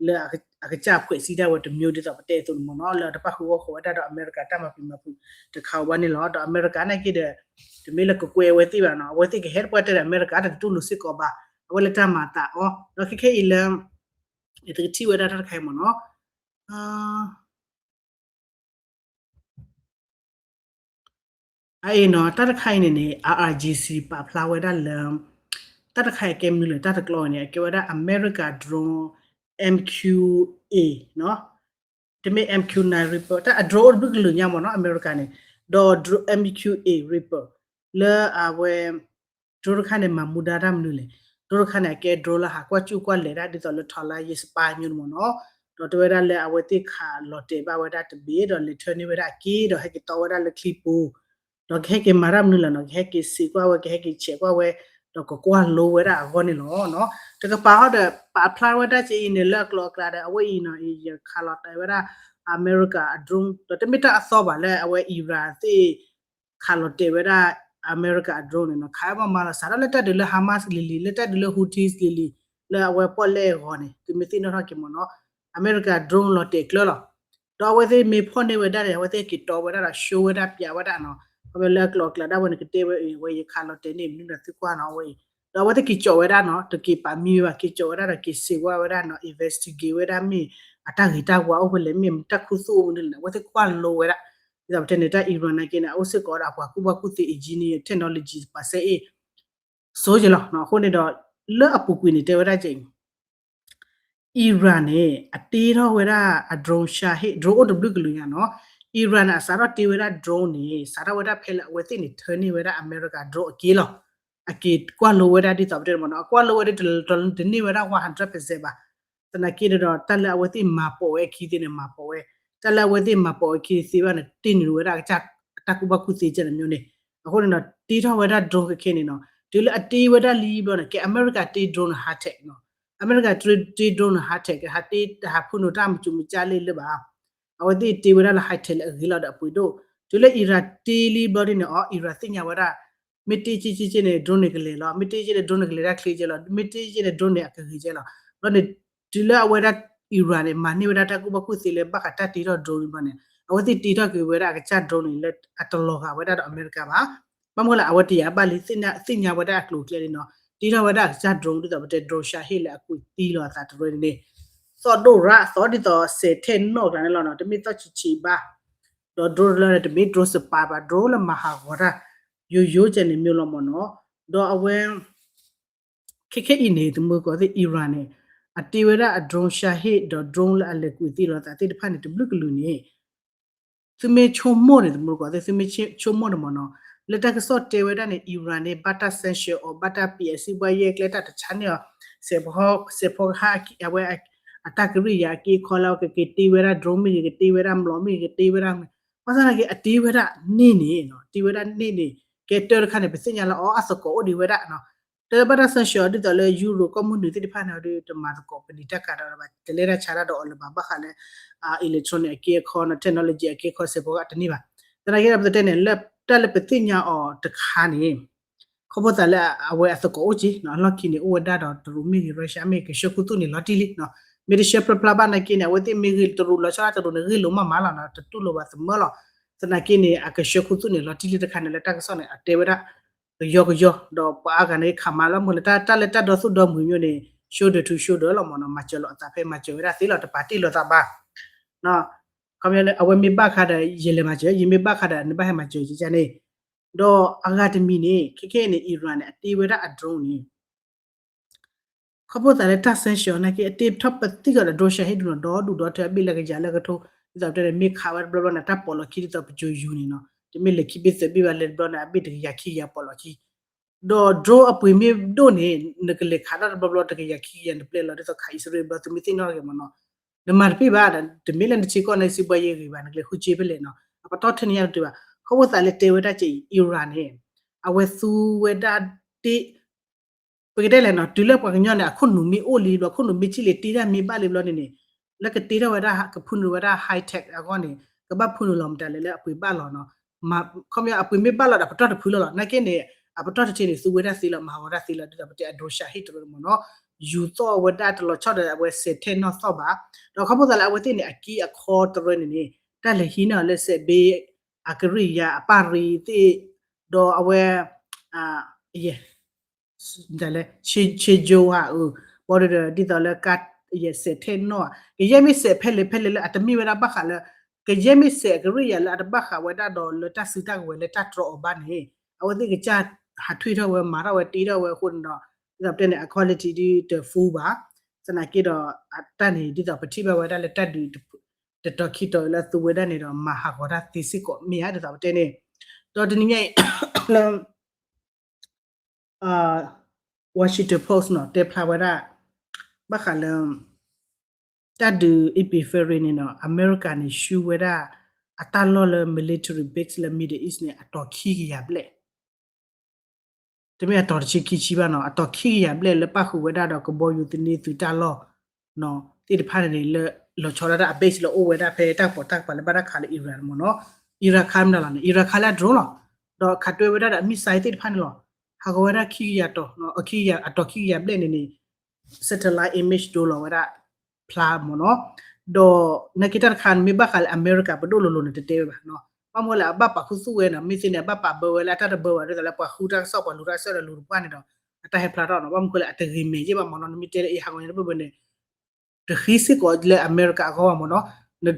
လၢအကစၢ်ဖှဲးစံးဒၣ်ဝဲတမံၤဒ်သိးပတဲအသိးန့ၣ်မ့ၢ်နီၤ, လၢတပၣ်ဃုာ်ဂီၢ်ဃုာ်ဝဲဒၣ်ဒီးအမဲရကၤတၢ်မၤပျံၤမၤဖုးတခါအံၤဘၣ်န့ၣ်လီၤ. ဒီးအမဲရကၤနာ်က့ဒီး တမ့ၢ်လၢကကွဲးအဝဲသ့ၣ်ဘၣ်နီၤ, အဝဲသ့ၣ်ကဟဲတပှၢ်တဲဒီး အမဲရကၤတဒူၣ်လိာ်စ့ၢ်ကီးဘၣ်, အဝဲလၢတၢ်မၤသးအီၤ, ဒီးခဲခဲအံၤလၢ ယတကထံၣ်ဝဲဒၣ်တၢ်တခါအံၤမ့ၢ်နီၤ အအံၤနီၤ တၢ်တခါအံၤန့ၣ်န့ၣ် IRGC ပာ်ဖျါဝဲဒၣ်လၢ တၢ်တခါအံၤကဲမနုၤလဲၣ် တၢ်တကျိၤန့ၣ် အကဲဝဲဒၣ် America drone MQ eight နီၤ, တမ့ၢ် MQ nine Reaper တၢ်အ drone အိၣ်တဘျုးကလုာ်ညါမ့ၢ်နီၤ အမဲရကၤန့ၣ်, ဒီး drone MQ eight Reaper လၢအဝဲ drone တခါန့ၣ် မၤမူဒါတၢ်မနုၤလဲၣ်, drone တခါန့ၣ် အကဲ drone လၢဟးကွၢ်ကၠူၣ်ကွၢ်လဲၤဒၣ်ဒ်သိးလၢ ထောက်လှမ်းရေး spy ညိန့ၣ်မ့ၢ်နီၤ, ဒီးတဲဝဲဒၣ်လၢအဝဲသ့ၣ်ခးလီၤတဲာ်ဘၣ်ဝဲဒၣ်တဘ့ၣ် ဒီးလဲၤထၢန့ၢ်ဝဲဒၣ်အက့ ဒီးဟဲက့ၤတီဝဲဒၣ်လၢချံပူၤ ဒီးကဟဲက့ၤမၤတၢ်မနုၤလဲၣ်နီၤ, ကဟဲက့ၤစံးကွၢ်ဝဲ ကဟဲက့ၤဆဲးကွၢ်ဝဲ, ဒီးကကွၢ်လိဝဲဒၣ်အဂီၢ်န့ၣ်လီၤ. တကပၤဟီဒီး ပာ်ဖျါဝဲဒၣ်က့အံၤန့ၣ် လၢအကျိၤအကျဲဒီး အဝဲအံၤနီၤ ယခးလီၤတဲာ်ဝဲဒၣ် အမဲရကၤအ drone ဒီးတမ့ၢ်တၢ်အသီဘၣ်လၢအဝဲ Iran သ့ၣ် ခးလီၤတဲာ်ဝဲဒၣ် အမဲရကၤအ drone န့ၣ်နီၤ, ခးမၤမၤလီၤစးထီၣ်လၢတၢ်ဒုးလၢ Hamas လံၤလံၤ လၢတၢ်ဒုးလၢ Houthis လံၤလံၤ လၢအဝဲပီၣ်လဲၣ်အဂီၢ်န့ၣ် သုမ့ၢ်သ့ၣ်နီၣ်ထီၣ်က့ၤမ့ၢ်နီၤ, အမဲရကၤ drone လီၤတဲာ်ကျၢၤလီၤ. ဒီးအဝဲသ့ၣ်မ့ၢ်ဖီၣ်န့ၢ်ဝဲဒၣ်န့ၣ် အဝဲသ့ၣ်က့ၤတီဝဲဒၣ်ဒီး show ဝဲဒၣ်ပျးဝဲဒၣ်နီၤ, ခီဖျိလၢအကျိၤအကျဲဒၣ်ဝဲန့ၣ် ကတဲဝဲအံၤ အဝဲယခးလီၤတဲာ်န့ၣ် မနုၤဒီးသုကွၢ်နီၤ အဝဲအံၤ, ဒီးအဝဲသ့ၣ်က့ၤကၠီးဝဲဒၣ်နီၤ, တက့ၤပာ်မံဝဲဘၣ် က့ၤကၠီးဝဲဒၣ်ဒီးက့ၤစံးကွၢ်ဝဲဒၣ်နီၤ investigate ဝဲဒၣ်မ့ၢ် အတၢ်ဂ့ၤတၢ်ဝါအိၣ်ဖဲလဲၣ် မ့ၢ်တၢ်ခူသူၣ်အိၣ်မနုၤလဲၣ်န့ၣ် အဝဲသ့ၣ်ကွၢ်လိဝဲဒၣ်, ဒ်သိးပတဲန့ၣ် တၢ် Iran နာ်က့န့ၣ် အအိၣ်စ့ၢ်ကီးဒီးအပှၤကူၣ်ဘၣ်ကူၣ်သ့ engineer technology ပှၤစဲအ့ၣ် စိက့လီၤ. အဃိန့ၣ်ဒီး လၢအပူၤကွံာ်န့ၣ် တဲဝဲဒၣ်ကဲအံၤ Iran န့ၣ် အတ့ထီၣ်ဝဲဒၣ်အ drone Shahed drone အိၣ်တဘျုးကလုာ်ညါနီၤ, Iran န့ၣ် အစးထီၣ်တ့ဝဲဒၣ် drone န့ၣ် စးထီၣ်ဝဲဒၣ်ဖဲလၢအဝဲသ့ၣ်န့ၣ် ထၢန့ၢ်ဝဲဒၣ်အမဲရကၤ drone အက့လီၤ. အက့ၤကွၢ်လိဝဲဒၣ်ဒ်သိးပတဲမ့ၢ်နီၤ, အကွၢ်လိဝဲဒၣ်တလၢတန့ၢ်ဝဲဒၣ် one hundred percent ဘၣ်. သနာ်က့ဒီး တၢ်လၢအဝဲသ့ၣ်မၤပိာ်ဝဲအခံသ့ၣ်န့ၣ် မၤပိာ်ဝဲ, တၢ်လၢအဝဲသ့ၣ်မၤပိာ်ဝဲအခံသ့ဘၣ်န့ၣ် တ့နုာ်ဝဲဒၣ်အကစၢ်တၢ်ကူၣ်ဘၣ်ကူၣ်သ့ကဲန့ၣ်မ့ၢ်န့ၣ်, အဃိန့ၣ်ဒီး တ့ထီၣ်ဝဲဒၣ် drone ခဲခဲန့ၣ်နီၤ, တုၤလၢအတ့ဝဲဒၣ်လံဘျီန့ၣ် ကဲအမဲရကၤတ့ drone န့ၣ် high tech နီၤ, အမဲရကၤတ့ drone န့ၣ် high tech ကဟးတ့ တဟးဖုၣ်နုာ်တၢ်မုာ်မုာ်ကၢ်လ့လၢၤဘၣ် အဝဲသ့ၣ်တ့ဝဲဒၣ်လၢ high tech လၢအဂ့ၤလီၤဒီးအပှ့ၤဒိၣ်, တုၤလၢ Iran တ့လံဘျီဒ်န့ၣ်အီၤ Iran သ့ၣ်ညါဝဲဒၣ်, မ့ၢ်တ့က့က့က့န့ၣ် drone န့ၣ်ကလဲၤလီၤ, မ့ၢ်တ့က့န့ၣ် drone န့ၣ်ကလဲၤတၢ်ချ့ကဲလီၤ, မ့ၢ်တ့က့န့ၣ် drone န့ၣ်အကဂ့ၤကဲလီၤ. ဘျီန့ၣ် တုၤလၢအဝဲဒၣ် Iran န့ၣ် မၤန့ၢ်ဝဲဒၣ်တၢ်ကူၣ်ဘၣ်ကူၣ်သ့လၢဘၣ်ဃးတၢ်တ့ထီၣ် drone လံဘျီန့ၣ် အဝဲသ့ၣ်တ့ထီၣ်က့ၤဝဲဒၣ်အကစၢ် drone န့ၣ် လၢအတလီၤဂာ်ဝဲဒၣ်ဒီးအမဲရကၤဘၣ်. ဘၣ်မနုၤလဲၣ် အဝဲတယာ်ဘၣ်လံ သ့ၣ်ညါဝဲဒၣ်အကျိၤအကျဲလံနီၤ, တ့ထီၣ်ဝဲဒၣ်အကစၢ် drone ဒ်သိးပတဲ drone Shahed လၢအကွံာ်သံလီၤအသးတရၢန့ၣ်န့ၣ်, သီၣ်ဒိၣ်ရၣ်သီဒ်သိးစဲးထဲနီၣ်ကျါန့ၣ်လီၤနီၤ, တမ့ၢ်သီၣ်ဆံးဆံးဘၣ် ဒီး drone တလၢန့ၣ် တမ့ၢ် drone spy ဘၣ် drone လၢမၤဟးဂီၤတၢ် ယိယိကဲန့ၣ်မ့ၢ်လီၤမ့ၢ်နီၤ. ဒီးအဝဲ ခဲခဲအံၤန့ၣ် တမူတကိးသ့ၣ် Iran န့ၣ် အတ့ဝဲဒၣ်အ drone Shahed ဒီး drone လၢအလဲၤကွံာ်သံလိာ်သးသ့ၣ်တဖၣ်န့ၣ် တဘျုးကလုာ်န့ၣ် သုမ့ၢ်ဆိကမိၣ်န့ၣ် တမူတကိးသ့ၣ် သုမ့ၢ်ဆိကမိၣ်န့ၣ်မ့ၢ်နီၤ, လၢတၢ်ကစီၣ်တဲဝဲဒၣ်န့ၣ် Iran န့ၣ် ဘၣ်တၢ် sanction အီၤ ဘၣ်တၢ်ပံးအစံးဘှါယဲၢ်ကျဲတၢ်တဆါန့ၢ်အီၤ စဲးဖီကဟၣ် အဝဲ အတၢ်ကရံၣ်ယၤအက့အခီလၢ ကက့ၤတ့ဝဲဒၣ် drone မ့ၢ်ဂ့ၤ ကတ့ဝဲဒၣ် မျီး မ့ၢ်ဂ့ၤ ကတ့ဝဲဒၣ် ဘၣ်ဆၣ်သနာ်က့ အတ့ဝဲဒၣ်န့ၣ်န့ၣ် တ့ဝဲဒၣ်န့ၣ်န့ၣ် ကဲတၢတခါန့ၣ် ပသ့ၣ်ညါလၢအီၤအသကိးအိၣ်ဒံးဝဲဒၣ်နီၤ. တၢ်လၢဘၣ်တၢ် sanction အီၤ ဒ်သိးလၢ Europe ကီၢ်မုၢ်နုာ်သ့ၣ်တဖၣ်န့ၣ် အီၤဒီး တမၤသကိးပနံာ်တၢ်ကၤဒီးဘၣ် တလဲၤတၢ်ဆါတၢ်ဒီးအီၤလၢၤဘၣ် ဘၣ်ဃးလၢ electronic အက့အခီနီၤ technology အက့အခီ စဲးဖီကဟၣ်တန့ၢ်ဘၣ်. သနာ်က့ဒီး ပတဲန့ၣ် လၢတၢ်လၢပသ့ၣ်ညါအီၤတခါန့ၣ် ခီဖျိသးလၢအဝဲအသကိးအိၣ်က့ၤနီၤ အလီၢ်ခံန့ၣ် အိၣ်ဝဲဒၣ်ဒီးတရူးမ့ၢ်ဂ့ၤ Russia မ့ၢ်ဂ့ၤ ကဆှၢခူသူၣ်န့ၣ်လီၤတံၢ်လံနီၤ. မ့ၢ်တဆှၢဖျါဖျါဘၣ်နာ်က့န့ၣ် အဝဲသ့ၣ်မ့ၢ်ဂ့ၤတရူးလီၤဆီဒၣ်တရူးန့ၣ် ဂ့ၢ်လိာ်မးမးလီၤနီၤ တတူၢ်လိာ်ဘၣ်သမၢလီၤနီၤ. သနာ်က့န့ၣ် အကဆှၢခူသူၣ်န့ၣ်လီၤတံၢ်လံတခါန့ၣ် လၢတၢ်ကစီၣ်န့ၣ် အတဲဝဲဒၣ် ကယီကယီ ဒီးပှၤအါဂၤန့ၣ် ခးမးလၢမ့ၢ်လၢတၢ်လၢတၢ်ဒီသူၣ်ဒီမုာ်မ့ၢ်န့ၣ် shoulder to shoulder လီၤမ့ၢ်နီၤ မၤစၢၤလိာ်အသးဖဲမၤစၢၤဝဲဒၣ်သ့လီၤ တပာ်တ့ၢ်လိာ်သးဘၣ် ခီပညီလၢအဝဲမ့ၢ်ဘၣ်ခါဒီး ယလဲၤမၤစၢၤ ယမ့ၢ်ဘၣ်ခါဒီး နဘၣ်ဟဲမၤစၢၤကန့ၣ် ဒီးအဂၤတမံၤန့ၣ် ခဲခဲအံၤန့ၣ် Iran န့ၣ် အတ့ဝဲဒၣ်အ drone န့ၣ် ခီဖျိသးလၢတၢ် sanction နာ်က့ အတ့ထီၣ်ပသံကီးဒီး drone Shahed ဒုးနီၤ ဒီဒူၣ်ဒီထၢအဘ့ၣ်လၢကယၤလၢကထိ ဒ်သိးပတဲန့ၣ် မ့ၢ်ခးဝဲတဘျီဘျီန့ၣ် တၢ်ပိာ်လီၤခံဒ်သိးပစိၤယူၤန့ၣ်နီၤ တမ့ၢ်လဲၤခံဘ့ၣ်သၢဘ့ၣ်ဘၣ် လဲၤတဘျီန့ၣ် အဘ့ၣ်တကယၤခံကယၤပိာ်လီၤခံ ဒီး drone အပှ့ၤမ့ၢ်ဒိၣ်န့ၣ် နကလဲၤခးတၢ်တဘျီဘျီတကယၤခံကယၤ နပျဲလီၤဒ်သိးခး Israel ဘျီ သုမ့ၢ်သ့ၣ်နီၣ်တဂ့ၤမ့ၢ်နီၤ နမၤတပ့ၢ်ဘၣ်ဒီး တမ့ၢ်လၢနထံကီၢ်န့ၣ် စံးဘှါယဲၢ်ဂ့ၤဘၣ် နကလဲၤဃုစ့ဖဲလဲၣ်နီၤ အပတီၢ်ထဲန့ၣ်ညါတတုၤဘၣ် ခီဖျိသးလၢတဲဝဲဒၣ်က့ၤ Iran န့ၣ် အဝဲသူဝဲဒၣ်တ့ ပကတဲလဲၣ်နီၤ တုၤလၢပှၤကညီန့ၣ် အခိၣ်နူာ်မ့ၢ်အိၣ်လံဘျီ ခိၣ်နူာ်မ့ၢ်ထံၣ်လံ တ့တၢ်မ့ၢ်ဘၣ်လံဘျီန့ၣ်န့ၣ် လၢကတ့ထီၣ်ဝဲဒၣ် ကဖုနုာ်ဝဲဒၣ် high tech အဂီၢ်န့ၣ် ကဘၣ်ဖုနုာ်လီၤမတၤလဲၣ်လၢအပှ့ၤဘၣ်လီၤနီၤ ခီပညီအပှ့ၤမ့ၢ်ဘၣ်လီၤဒီး အပတီၢ်တဖုလီၤလီၤ နာ်က့န့ၣ် အပတီၢ်တထံန့ၣ် သူဝဲဒၣ်သ့လီၤ မၤဟးဂီၤတၢ်သ့လီၤ ဒ်သိးပတဲ အ drone Shahed တရူးန့ၣ်မ့ၢ်နီၤ ယူၤသီၣ်ဝဲဒၣ်တလီၤဆီဒီးအဝဲစဲးထဲနီၣ်သီၣ်ဘၣ် ဒီးခီဖျိသးလၢအဝဲသ့ၣ်န့ၣ် အက့အခီတရူးန့ၣ်န့ၣ် တၢ်လဲၤဟံးန့ၢ်အီၤလၢစဲးဘ့ အကရံၣ်ယၤအပၣ်ရံၤသ့ၣ် ဒီးအဝဲ ယဲ ဆ့ယိၤဧါ ဘၣ်ဒီး ဒ်သိးလၢ ကယဲၢ်စဲးထဲနီၣ်ဧါ ကယဲၢ်မ့ၢ်စဲးဖဲလဲၣ်ဖဲလဲၣ်လၢ အတမ့ၢ်ဝဲဒၣ်ဘၣ်ဃးလၢ ကယဲၢ်မ့ၢ်စဲးအကရံၣ်ယၤလၢအတဘၣ်ဃးဝဲဒၣ်ဒီးလၢတၢ်စုတၢ်ကဝဲၤလၢတၢ်တြီအီၤဘၣ်န့ၣ် အဝဲသ့ၣ်ကစၢ်ဟးထွံၣ်ထီၣ်ဝဲ မၤထီၣ်ဝဲ တ့ထီၣ်ဝဲအဃိန့ၣ်ဒီး ဒ်သိးပတဲန့ၣ် အ quality ဒ်တ full ဘၣ် သနာ်က့ဒီး အတၢ်န့ၣ် ဒ်သိးပထံၣ်ဘၣ်ဝဲဒၣ်လၢတၢ်ဒုး တတီၤခံတီၤအံၤလၢသူဝဲဒၣ်န့ၣ်ဒီး မၤဟးဂီၤတၢ်သ့စ့ၢ်ကီးမ့ၢ်ဧါ ဒ်သိးပတဲန့ၣ် ဒီးတနံၤညါအံၤ လၢ Washington Post နီၤ တဲဖျါဝဲဒၣ် ဘၣ်ဃးလၢ တၢ်ဒုး Epic Fury န့ၣ်နီၤ အမဲရကၤန့ၣ် ရှုံးဝဲဒၣ် အတၢ်လီၢ်လၢ military base လၢ Middle East န့ၣ် အတီၤခံကယၤဘျဲၣ် တမ့ၢ်အတီၤတဆံခံဆံဘၣ်နီၤ အတီၤခံကယၤဘျဲၣ်လၢပၣ်ဃုာ်ဝဲဒၣ်ဒီးကဘီယူၤသန့သုးတၢ်လီၢ် သ့ၣ်တဖၣ်န့ၣ်န့ၣ် လၢလီၤဆီဒၣ်တၢ်အ base လၢအိၣ်ဝဲဒၣ်ဖဲတၢ်ကပီၤတၢ်ကပၤလၢဘၣ်တၢ်ခးလၢ Iran မ့ၢ်နီၤ Iran ခးမနုၤလီၤန့ၣ် Iran ခးလၢအ drone လီၤ ဒီးခးတွဲဝဲဒၣ်ဒီးအ missile သ့ၣ်တဖၣ်န့ၣ်လီၤ ဟးဂီၤဝဲဒၣ်ခံကယၤတီၤ ခံကယၤ အတီၤခံကယၤဘျဲၣ်န့ၣ်န့ၣ် satellite image ဒိလီၤဝဲဒၣ်ဖျါမ့ၢ်နီၤ ဒီးနာ်က့တၢ်တခါန့ၣ် မ့ၢ်ဘၣ်ဃးလၢအမဲရကၤပဒိၣ်လိၤလိၤန့ၣ် တတဲဝဲဘၣ်နီၤ ဘၣ်မနုၤဃိလၢအဘၣ်ပာ်ခူသူၣ်ဝဲနီၤ မ့ၢ်သ့န့ၣ် အဘၣ်ပာ်ဘၢဝဲလၢအတၢ်တဘၢဘၣ် ဒ်သိးလၢပှၤဃုတၢ်ကစီၣ်ပှၤလူၤတၢ်ကစီၣ်ဒီးလူၤတပှၢ်န့ၣ်ဒီး အတၢ်ဟဲဖျါထီၣ်နီၤ ဘၣ်မနုၤဃိလၢအတဂ့ၤမဲာ်ယဲၢ်ဘၣ်မ့ၢ်နီၤ နမ့ၢ်တဲလၢအံၤဟးဂီၤန့ၣ် တဘၣ်ဘၣ်န့ၣ် တဃံစ့ၢ်ကီးလၢအမဲရကၤအဂီၢ်ဘၣ်မ့ၢ်နီၤ,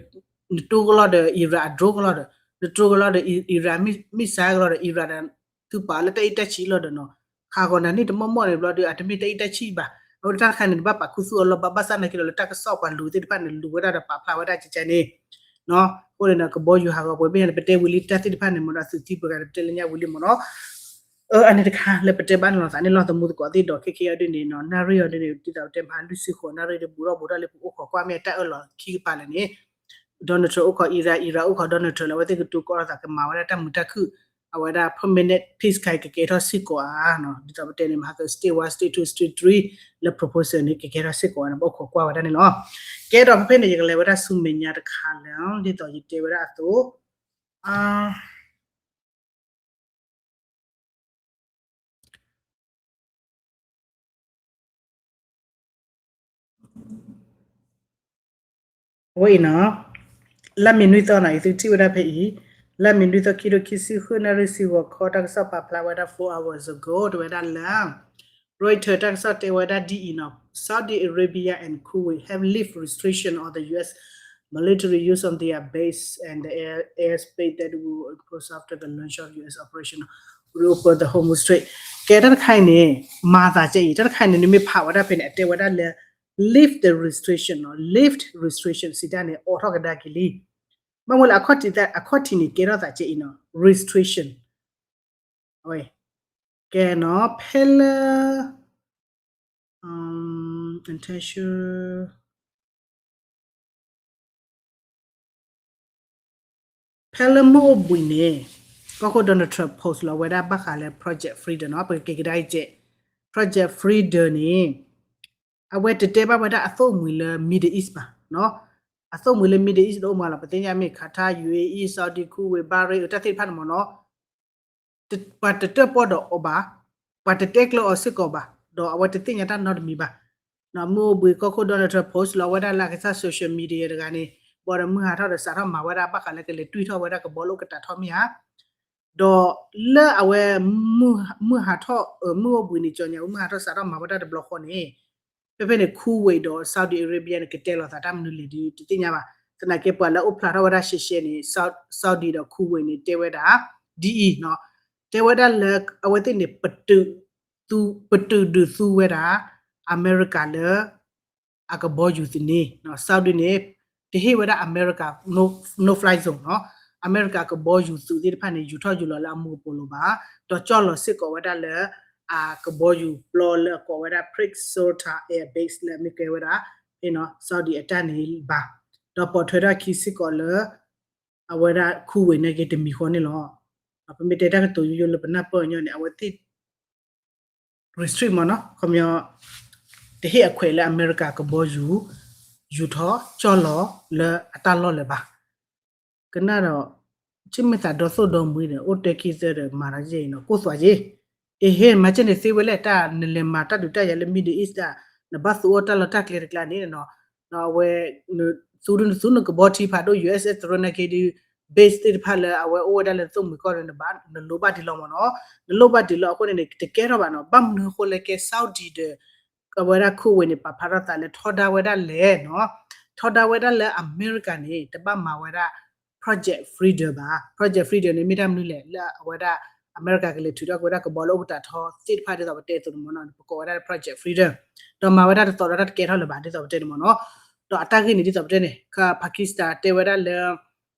နတိကလီၤဒီး Iran အ drone ကလီၤဒီး နတိကလီၤဒီး Iran missile ကလီၤဒီး Iran ဒီး သုပာ်လၢတၢ်အံၣ်တၢ်ဆံးလီၤဒီးနီၤ, ခးဂီၤနၤန့ၣ်တမီၢ်မီၢ်န့ၣ်ဘျီဒီး အတမ့ၢ်တၢ်အံၣ်တၢ်ဆံးဘၣ်. အဃိတၢ်တခါန့ၣ် နဘၣ်ပာ်ခူသူၣ်အလီၢ်ဘၣ် ဘၣ်ဆၣ်နာ်က့ဒီးလၢတၢ်ကစီၣ်ပှၤလူၤသ့ၣ်တဖၣ်န့ၣ် လူၤဝဲဒၣ်ဒီးပာ်ဖျါဝဲဒၣ်ကကဲန့ၣ် အဃိန့ၣ်ဒီး ကဘီယူၤဟးဂီၤပှဲၤဘ့ၣ်ညါန့ၣ် ပတဲဝံၤလံတၢ်သ့ၣ်တဖၣ်န့ၣ် မ့ၢ်ဒီးသုသံပှဲၤဂၤဒီးပတဲလၢညါဝံၤလံမ့ၢ်နီၤ. အန့ၣ်တခါလၢပတဲဘၣ်န့ၣ်လီၤသးန့ၣ်လီၤ သမူသကိးသ့ၣ်ဒီး ခဲကဲအီၤဒ်န့ၣ်နီၤ နၣ်ရံၣ်အီၤဒ်န့ၣ် ဒ်သိးပတဲမဟါလွံၢ်ဆံဃိး နၣ်ရံၣ်တဘူးထီၣ်ဘူးထီၣ်လၢပအိၣ်ခိးကွၢ်မ့ၢ်တၢ်အၢၣ်လီၤခံကပၤလဲၣ်န့ၣ် Donald Trump အိၣ်ခိး Iran, Iran အိၣ်ခိး Donald Trump လၢအဝဲသ့ၣ်ကတိၤကီၢ်လီၤသးကမၤဝဲဒၣ်တၢ်မုာ်တၢ်ခုၣ် အဝဲဒၣ် permanent peace ခါအံၤကကဲထီၣ်စ့ၢ်ကီးဧါ. ဒ်သိးပတဲန့ၣ် မဟါက stage one, stage two, stage three လၢ proposal န့ၣ် ကကဲထီၣ်စ့ၢ်ကီးဧါန့ၣ် ပအိၣ်ခိးကွၢ်ဝဲဒၣ်န့ၣ်လီၤ. ကဲဒီးဖဲဖဲန့ၣ် ယကလဲၤဝဲဒၣ်ဆူမဲာ်ညါတခါလၢ ဒ်သိးယတဲဝဲဒၣ်အသိး အဝဲအံၤနီၤ လါမ့ၤနွံသီနီၤ ယသုထံၣ်ဝဲဒၣ်ဖဲအံၤ လါမ့ၤနွံသီ ခံထိခံဆံဃု နၣ်ရံၣ်ဆံဂီၤခီ တၢ်ကစီၣ်ပာ်ဖျါဝဲဒၣ် four hours ago တဲဝဲဒၣ်လၢ Reuters တၢ်ကစီၣ်တဲဝဲဒၣ်ဒ်အံၤနီၤ Saudi Arabia and Kuwait have lifted restriction on the U S military use on their base and the air, airspace that will impose after the launch of U S operation reopen the Hormuz Strait. ကဲတၢ်တခါအံၤန့ၣ် မၤသးကဲအံၤ တၢ်တခါအံၤန့ၣ် နမ့ၢ်ဖးဝဲဒၣ်ဖဲန့ၣ် အတဲဝဲဒၣ်လၢ lift the restriction နီၤ lift restriction စံးတၢ်န့ၣ် အိးထီၣ်ကဒါက့ၤလံ ဘၣ်မနုၤလဲၣ် အခီၣ်ထံးန့ၣ် ကဲထီၣ်သးကဲအံၤနီၤ restriction အဝဲ ကဲနီၤ ဖဲလၢ intention ဖဲလၢမုၢ်အိၣ်ဘှံးန့ၣ် ကီၢ်ခိၣ် Donald Trump post လီၤဝဲဒၣ်ဘၣ်ဃးလၢ Project Freedom နီၤ ပကက့ၤကဒါအံၤကဲ Project Freedom န့ၣ် အဝဲတတဲဘၣ်ဝဲဒၣ်အသိၣ်မှံၤလၢ Middle East ဘၣ်နီၤ အသိၣ်မှံၤလၢ Middle East တအိၣ်မးလီၤ ပသ့ၣ်ညါမ့ၢ် Qatar, U A E, Saudi, Kuwait, Bahrain တၢ်သ့ၣ်တဖၣ်န့ၣ်မ့ၢ်နီၤ ပှၤတတၢၣ်ပီၣ်ဒီးအီၤဘၣ်, ပှၤတတဲကျၢၤအီၤစ့ၢ်ကီးဘၣ်, ဒီးအဝဲတသ့ၣ်ညါတၢ်နီတမံၤဘၣ်. မုၢ်အိၣ်ဘှံးကီၢ်ခိၣ် Donald Trump post လီၤဝဲဒၣ်လၢအကစၢ် social media တဂၤန့ၣ် ဘၣ်ဒီးမုၢ်ဟးထီၣ်ဒီးစးထီၣ်မၤဝဲဒၣ်ဘၣ်ဃးလၢကလဲၤတွံၢ်ထီၣ်ဝဲဒၣ်ကဘီလၢအိၣ်ကတၢ်ထီမ့ၢ်ဧါ ဒီးလၢအဝဲ မုၢ်ဟးထီၣ် မုၢ်အိၣ်ဘှံးန့ၣ် ကၠီညါမုၢ်ဟးထီၣ်စးထီၣ်မၤဝဲဒၣ်တဘျီဃီန့ၣ် ဖဲဖဲန့ၣ် Kuwait ဒီး Saudi Arabia န့ၣ် ကတဲလိာ်သးတၢ်မနုၤလဲၣ်ဒီး တသ့ၣ်ညါဘၣ်. သနာ်က့ပှၤလၢအိၣ်ဖျါထီၣ်ဝဲဒၣ်ရှဲရှဲန့ၣ် Saudi ဒီး Kuwait န့ၣ် တဲဝဲဒၣ် ဒ်အံၤနီၤ, တဲဝဲဒၣ်လၢအဝဲသ့ၣ်န့ၣ် ပတုာ်ဒုးသူဝဲဒၣ် အမဲရကၤလၢ အကဘီယူၤသန့, Saudi န့ၣ် တဟ့ၣ်ဝဲဒၣ်အမဲရကၤ no fly zone နီၤ, အမဲရကၤကဘီယူၤသုးသ့ၣ်တဖၣ်န့ၣ် ယူၤထီၣ်ယူၤလီၤလၢအမူကပိာ်လိၤဘၣ်, ဒီးကၠီၣ်လီၤစ့ၢ်ကီးဝဲဒၣ်လၢ အကဘီယူၤပျီလၢအကိးဝဲဒၣ် Prince Sultan Air Base လၢအမ့ၢ်ကဲဝဲဒၣ် Saudi အတၢ်န့ၣ်ဘၣ်, ဒီးပိာ်ထွဲထီၣ်ခံစ့ၢ်ကီးလၢ အဝဲဒၣ် Kuwait န့ၣ်က့ၤတမံၤဃီန့ၣ်လီၤ. ပမ့ၢ်တဲတၢ်ကတိၤယိယိလၢပနၢ်ပၢၢ်အညီန့ၣ် အဝဲသ့ၣ် restrict မ့ၢ်နီၤ, ခီပညီ တဟ့ၣ်အခွဲးလၢအမဲရကၤကဘီယူၤ ယူၤထီၣ်ကၠီၣ်လီၤလၢအတၢ်လီၢ်လၢၤဘၣ်. ကနၣ်ဒီး ဆ့မ့ၢ်သးဒီသိၣ်ဒီမှံဒီး အိၣ်တဲခံသၢဒီးမၤဒီးယဲအံၤနီၤ ကိၢ်သွးယ့ၢ်, အ့ဟ့ၣ်မၤကဲန့ၣ်သ့ဝဲလဲၣ် တၢ်နလဲၤမၤတၢ်ဒုးတၢ်ယၤလၢ Middle East တၢ် နဘၣ်သူအီၣ်တၢ်လီၢ်တၢ်ကျဲတကျါန့ၣ်နီၤ, ဒီးအဝဲ နသူဒုးနသူနကဘီထံဖးဒိၣ် U S S တရၢနာ်က့ဒုး base သ့ၣ်တဖၣ်လၢအဝဲအိၣ်ဝဲဒၣ်လၢသိၣ်မှံၤကီၢ်ဒီး နဘၣ်နလိၣ်ဘၣ်ဒံးလီၤမ့ၢ်နီၤ, နလိၣ်ဘၣ်ဒံးလီၤအဃိန့ၣ်န့ၣ် တကဲထီၣ်ဘၣ်နီၤ, ဘၣ်မနုၤအဃိလဲၣ်ကဲ Saudi ဒီး အဝဲဒၣ် Kuwait န့ၣ် ပာ်ဖျါထီၣ်သးလၢထီဒါဝဲဒၣ်လဲၣ်နီၤ, ထီဒါဝဲဒၣ်လၢအမဲရကၤန့ၣ် တဘၣ်မၤဝဲဒၣ် Project Freedom ဘၣ်, Project Freedom န့ၣ် မ့ၢ်တၢ်မနုၤလဲၣ် လၢအဝဲဒၣ် အမဲရကၤကလဲၤထုးထီၣ်က့ၤဝဲဒၣ်ကဘီလၢအိၣ်ကတၢ်ထီသ့ၣ်တဖၣ်ဒ်သိးပတဲအသိးန့ၣ်မ့ၢ်နီၤ ပကိးဝဲဒၣ်လၢ Project Freedom, ဒီးမၤဝဲဒၣ်တသီဒီးတၢ်တကဲထီၣ်လၢၤဘၣ်ဒ်သိးပတဲန့ၣ်မ့ၢ်နီၤ, ဒီးအတၢ်ဂ့ၢ်န့ၣ်ဒ်သိးပတဲန့ၣ် Pakistan တဲဝဲဒၣ်လၢ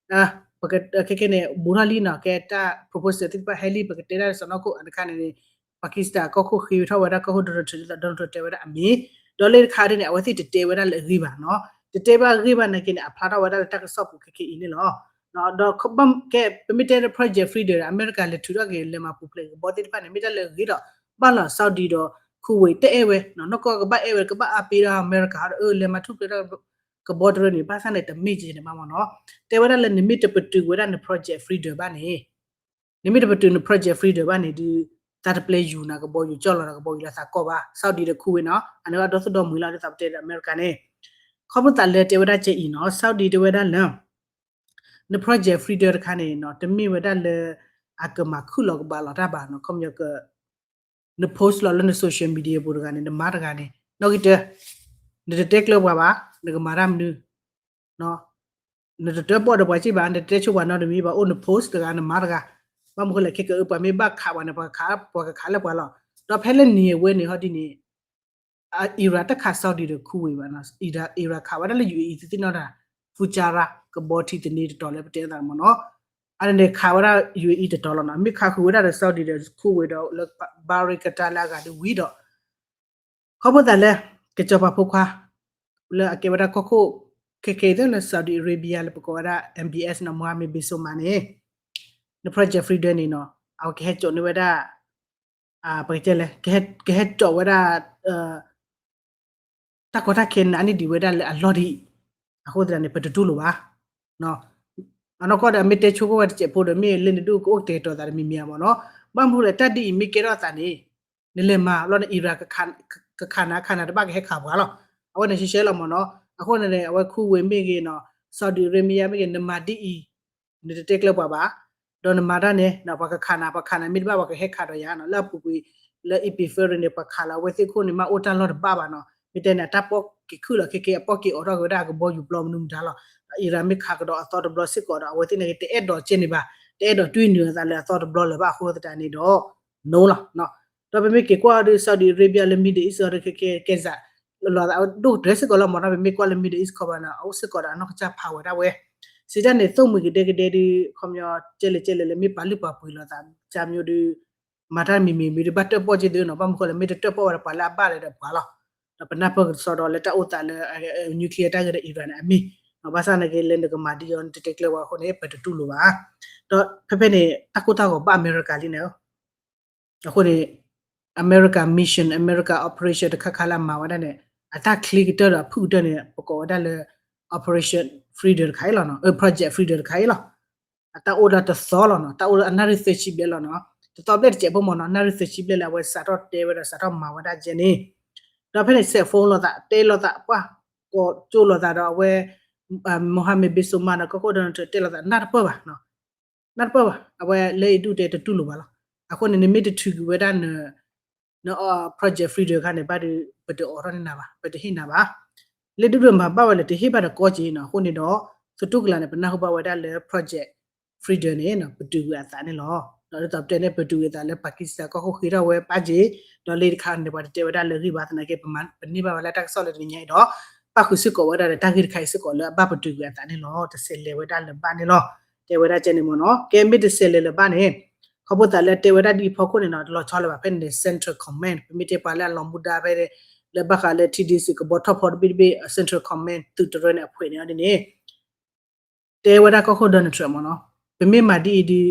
ပကခဲကဲန့ၣ် ဘူးထီၣ်လံနီၤ ကဲတၢ် proposal သ့ၣ်တဖၣ်ဟဲလံ ပကတဲဒၣ်လၢစီၤနီၢ်ခိၣ်အတခါန့ၣ်န့ၣ် Pakistan ကီၢ်ခိၣ်ဃ့ဝဲထီၣ်ဝဲဒၣ်ကီၢ်ခိၣ် Donald Trump ဒ်သိး Donald Trump တဲဝဲဒၣ်အမ့ၢ်, ဒီးလၢတခါဒ်န့ၣ် အဝဲသ့ၣ်တတဲဝဲဒၣ်လၢအဂ့ၢ်ဘၣ်နီၤ, တတဲဘၣ်အဂ့ၢ်ဘၣ်နာ်က့န့ၣ် အဖျါထီၣ်ဝဲဒၣ်လၢတၢ်ကစီၣ်ပူၤခဲကဲအံၤန့ၣ်လီၤ. ဒီးကဲ ပမ့ၢ်တဲလၢ Project Freedom အမဲရကၤလဲၤထုးထီၣ်က့ၤလဲၤမၤပူၤဖျဲးကဘီသ့ၣ်တဖၣ်န့ၣ် မ့ၢ်တၢ်လၢအဂ့ၤဒီး ဘၣ်လီၤ Saudi ဒီး Kuwait တအဲၣ်ဝဲနီၢ်ကီၢ်ကဘၣ်အဲၣ်ဝဲ ကဘၣ်အါပ့ၤဒီးအမဲရကၤဒီး အၢ လဲၤမၤထူၣ်ဖျဲးထီၣ် ကဘီတရၢန့ၣ် ဘၣ်ဆၣ်န့ၣ် တမ့ၢ်ကဲန့ၣ်ဘၣ်မ့ၢ်နီၤ, တဲဝဲဒၣ်လၢနမ့ၢ်တပတုာ်ဝဲဒၣ်န Project Freedom ဘၣ်န့ၣ် နမ့ၢ်တပတုာ်န Project Freedom ဘၣ်န့ၣ်ဒုး သးတပျဲယူၤနၤကဘီယူၤ ကၠီၣ်လီၤနၤကဘီယူၤလၢသးကီၢ်ဘၣ်, Saudi ဒီး Kuwait နီၤ အန့ၣ်ဘၣ်ဒီသိၣ်ဒီမှံၤလီၤ ဒ်သိးပတဲဒီးအမဲရကၤန့ၣ်, ခီဖျိသးလၢတဲဝဲဒၣ်ကဲအံၤနီၤ Saudi တဲဝဲဒၣ်လၢ န Project Freedom တခါန့ၣ်နီၤ တမ့ၢ်ဝဲဒၣ်လၢ အကမၤခုၣ်လီၤကဘၣ်လီၤတၢ်ဘၣ်နီၤ, ခီပညီက န post လီၤလၢန social media ပူၤတဂၤန့ၣ် နမၤတဂၤန့ၣ် နီၣ်ဂံၢ်တၢ, နတတဲကျၢၤပှၤဘၣ် နကမၤတၢ်မနုၤ နတတၢၣ်ပီၣ်ဒီးပှၤစ့ၢ်ဘၣ် နတတဲဆိပှၤနီတမံၤဘၣ် အိၣ်န post တဂၤ နမၤတဂၤ, ဘၣ်မနုၤဃိလဲၣ် ခဲကအၢ ပှၤမ့ၢ်ဘၣ်ခးပှၤန့ၣ် ပှၤကခးလၢပှၤလီၤ, ဒီးဖဲလၢနံၤအဝဲန့ၣ်ဟီဒ်န့ၣ် Iran တခး Saudi ဒီး Kuwait ဘၣ်နီၤ, Iran ခးဝဲဒၣ်လၢ U A E သုသ့ၣ်နီၣ်တၢ် Fujairah ကဘီထံသန့တတီၤလၢပတဲအသးမ့ၢ်နီၤ, အန့ၣ်န့ၣ်ခးဝဲဒၣ် U A E တတီၤလီၤနီၤ, မ့ၢ်ခးဃုာ်ဝဲဒၣ်ဒီး Saudi ဒီး Kuwait ဒီးလၢ Bahrain Qatar လၢအဂၤဒ်ဝံၤဒီး ခီဖျိသးလၢ ကစီၤပၤဖိခွါ လၢအကဲဝဲဒၣ်ကီၢ်ခိၣ် ခဲကဲအံၤသ့ၣ်လၢ Saudi Arabia လၢပကိးဝဲဒၣ် M B S နီၤ Mohammed bin Salman န့ၣ် န Project Freedom န့ၣ်နီၤ အဝဲကဟဲစိာ်န့ၢ်ဝဲဒၣ် ပကတဲလဲၣ် ကဟဲစိာ်ဝဲဒၣ် တၢ်ကီတၢ်ခဲနးန့ၢ်ဒံးဝဲဒၣ်လၢအလီၢ်ဒ်အံၤ, အဃိသတးန့ၣ် ပတတူၢ်လိာ်ဘၣ်. အနီၢ်ကီၢ်ဒီး အမ့ၢ်တဲဆိကမိၣ်ဝဲတစဲးဖိဒီး မ့ၢ်လၢနဒိၣ်ကအိၣ်ကတဲာ်ကတီၤသးတမံၤမံၤမ့ၢ်နီၤ, ဘၣ်မနုၤလဲၣ် တၢ်ဒ်အံၤမ့ၢ်ကဲထီၣ်သးန့ၣ် နလဲၤမၤလီၤန့ၣ် Iran ကခးနၤခးနၤတဘၣ်ကဟဲခးပှၤလီၤ. အဝဲန့ၣ်ရှဲရှဲလီၤမ့ၢ်နီၤ, အဃိန့ၣ် အဝဲ Kuwait မ့ၢ်ဂ့ၤနီၤ Saudi Arabia မ့ၢ်ဂ့ၤ နမၤဒ်အံၤ နတတဲကျၢၤပှၤဘၣ်, ဒီးနမၤတၢ်န့ၣ် ပှၤကခးနၤ ပှၤခးနၤမ့ၢ်တဘၣ် ပှၤကဟဲခးဒီးယၤနီၤ, လၢအပူၤကွံာ် လၢ Epipherean န့ၣ် ပှၤခးလီၤအဝဲသ့ၣ်ခိၣ်န့ၣ် မ့ၢ်အိၣ်တၢ်လီၢ်တဘၣ်ဘၣ်နီၤ, မ့ၢ်တဲန့ၣ် အတၢ်ပီၣ်က့ၤခုၣ်လီၤခဲကဲ အပီၣ်က့ၤအိးထီၣ်က့ၤဝဲဒၣ်အကဘီယူၤပျီမနုၤမတၤလီၤ, Iran မ့ၢ်ခးကဒီးအသီတဘျီစ့ၢ်ကီးဒီး အဝဲသ့ၣ်န့ၣ်က့ တအဲၣ်ဒိးကဲန့ၣ်ဘၣ်, တအဲၣ်ဒိးတွံၢ်နုာ်အသးလၢအသီတဘျီလၢၤဘၣ်အဃိသတးန့ၣ်ဒီး no လီၤ. ဒီးပမ့ၢ်က့ၤကွၢ်ဒီး Saudi Arabia လၢ Middle East အီၤဒီး ကဲစး လီၤသးဒိၣ်ကတၢၢ်စ့ၢ်ကီးလီၤမ့ၢ်နီၤ. ပမ့ၢ်ကွၢ်လၢ Middle East ခီပၤန့ၣ် အအိၣ်စ့ၢ်ကီးဒီးအနီၢ်ကစၢ်ဖးဝဲဒၣ်ဝဲ စံးတၢ်န့ၣ် သိၣ်မှံၤကဒဲကဒဲဒီး ခီပညီ ကဲလဲၣ်ကဲလဲၣ်လၢ မ့ၢ်ပာ်လုၢ်ပာ်ပှ့ၤလိာ်သး ကၢ်မၠိဒီး မၤတၢ်မံၤမံၤမံၤဒီး ဘၣ်တၢၣ်ပီၣ်က့သ့နီၤ, ဘၣ်မနုၤဃိလဲၣ် မ့ၢ်တတၢၣ်ပီၣ်ဝဲဒီးပှၤလၢအဘၣ်လၢဒီးပှၤလီၤ. ဒီးပနၢ်ပၢၢ်ကစီဒီးလၢတၢ်အိၣ်သးလၢ nuclear တၢ်ဂ့ၢ်ဒီး Iran န့ၣ် အမ့ၢ် ဘၣ်ဆၣ်သနာ်က့လၢနကမၤဒ်အံၤ နတတဲကျၢၤဝဲအဃိန့ၣ် ပတတူၢ်လိာ်ဘၣ်. ဒီးဖဲဖဲန့ၣ် တၢ်ကိၢ်တၢ်ဂီၤဘၣ်အမဲရကၤလံန့ၣ် အဃိန့ၣ် America mission, America operation တခါခါလၢအမၤဝဲဒၣ်န့ၣ် အတၢ်ချ့ကတၢၢ်ဒီးအဖုၣ်ကတၢၢ်န့ၣ် ပကိးဝဲဒၣ်လၢ Operation Freedom တခါအံၤလီၤနီၤ, Project Freedom တခါအံၤလီၤ. အတၢ်အိၣ်ဒီးတသီလီၤနီၤ, တၢ်အိၣ်ဒီးအနၣ်ရံၣ်သၢဆံဘျဲၣ်လီၤနီၤ, တသီဘျဲၣ်တစဲးဖိမ့ၢ်နီၤ, နၣ်ရံၣ်သၢဆံဘျဲၣ်လၢအဝဲစးထီၣ်တဲဝဲဒီးစးထီၣ်မၤဝဲဒၣ်ကဲန့ၣ်, ဒီးဖဲန့ၣ် စဲးဖိလိာ်သး တဲလိာ်သး ပှၢ်ကိးကၠိလိာ်သးဒီးအဝဲ Mohammed bin Salman ဒီးကီၢ်ခိၣ် Donald Trump တဲလိာ်သး နၢ်တပၢၢ်ဘၣ် နၢ်တပၢၢ်ဘၣ်, အဝဲလၢအံၤဒူၣ်တဲတတူၢ်လိာ်ဘၣ်လီၤ. အဃိန့ၣ် နမ့ၢ်တထုးကွံာ်ဝဲဒၣ်န န Project Freedom ခါန့ၣ် ဘၣ်ဒီး ပတအိးထီၣ်န့ၢ်နၤဘၣ်, ပတဟ့ၣ်နၤဘၣ်. လၢဒူၣ်ဒိၣ်မၤဘၣ်ဝဲလၢတဟ့ၣ်ဘၣ်ဒီးကီက့ၤနီၤ, အဃိန့ၣ်ဒီး သတူၢ်ကလာ်န့ၣ် ပနၢ်ဟူဘၣ်ဝဲဒၣ်လၢ Project Freedom န့ၣ် ပတုာ်ကွံာ်အသးန့ၣ်လီၤ. ဒီးဒ်သိးပတဲန့ၣ် ပတုာ်ကွံာ်အသးလၢ Pakistan ကီၢ်ခိၣ်ဃ့ထီၣ်ဝဲပာ်က့ၤ, ဒီးလၢတခါန့ၣ် ပှၤတတဲဝဲဒၣ်လၢဂ့ၢ်ဘၣ်သနာ်က့ ပန့ၢ်ဘၣ်ဝဲလၢတၢ်ကစီၣ်လၢတနံၤညါအံၤဒီး ပၣ်ဃုာ်စ့ၢ်ကီးဝဲဒၣ်ဒီးတၢ်ဂ့ၢ်တခါအံၤစ့ၢ်ကီးလၢအဘၣ်ပတုာ်ကွံာ်အသးန့ၣ်လီၤ. တဆဲးလဲၤဝဲဒၣ်လၢၤဘၣ်န့ၣ်လီၤ. တဲဝဲဒၣ်ကဲန့ၣ်မ့ၢ်နီၤ, ကဲမ့ၢ်တဆဲးလဲၤလၢၤဘၣ်န့ၣ် ခီဖျိသးလၢအတဲဝဲဒၣ်ဒ်အံၤဖီခိၣ်န့ၣ်နီၤ တလီၤဆီလၢၤဘၣ်. ဖဲန့ၣ်န့ၣ် central command ပမ့ၢ်တဲပှၤလၢအလီၤမူဒါဖဲန့ၣ် လၢဘၣ်ဃးလၢ ထံဒ့စံး ကဘီထီၣ်ဖီတဘ့ၣ်တဘ့ၣ် central command သုးတရၢန့ၣ်အဖှဲးန့ၣ်အီၤဒ်န့ၣ် တဲဝဲဒၣ်ကီၢ်ခိၣ် Donald Trump မ့ၢ်နီၤ, ပမ့ၢ်မၤဒ်အံၤဒီး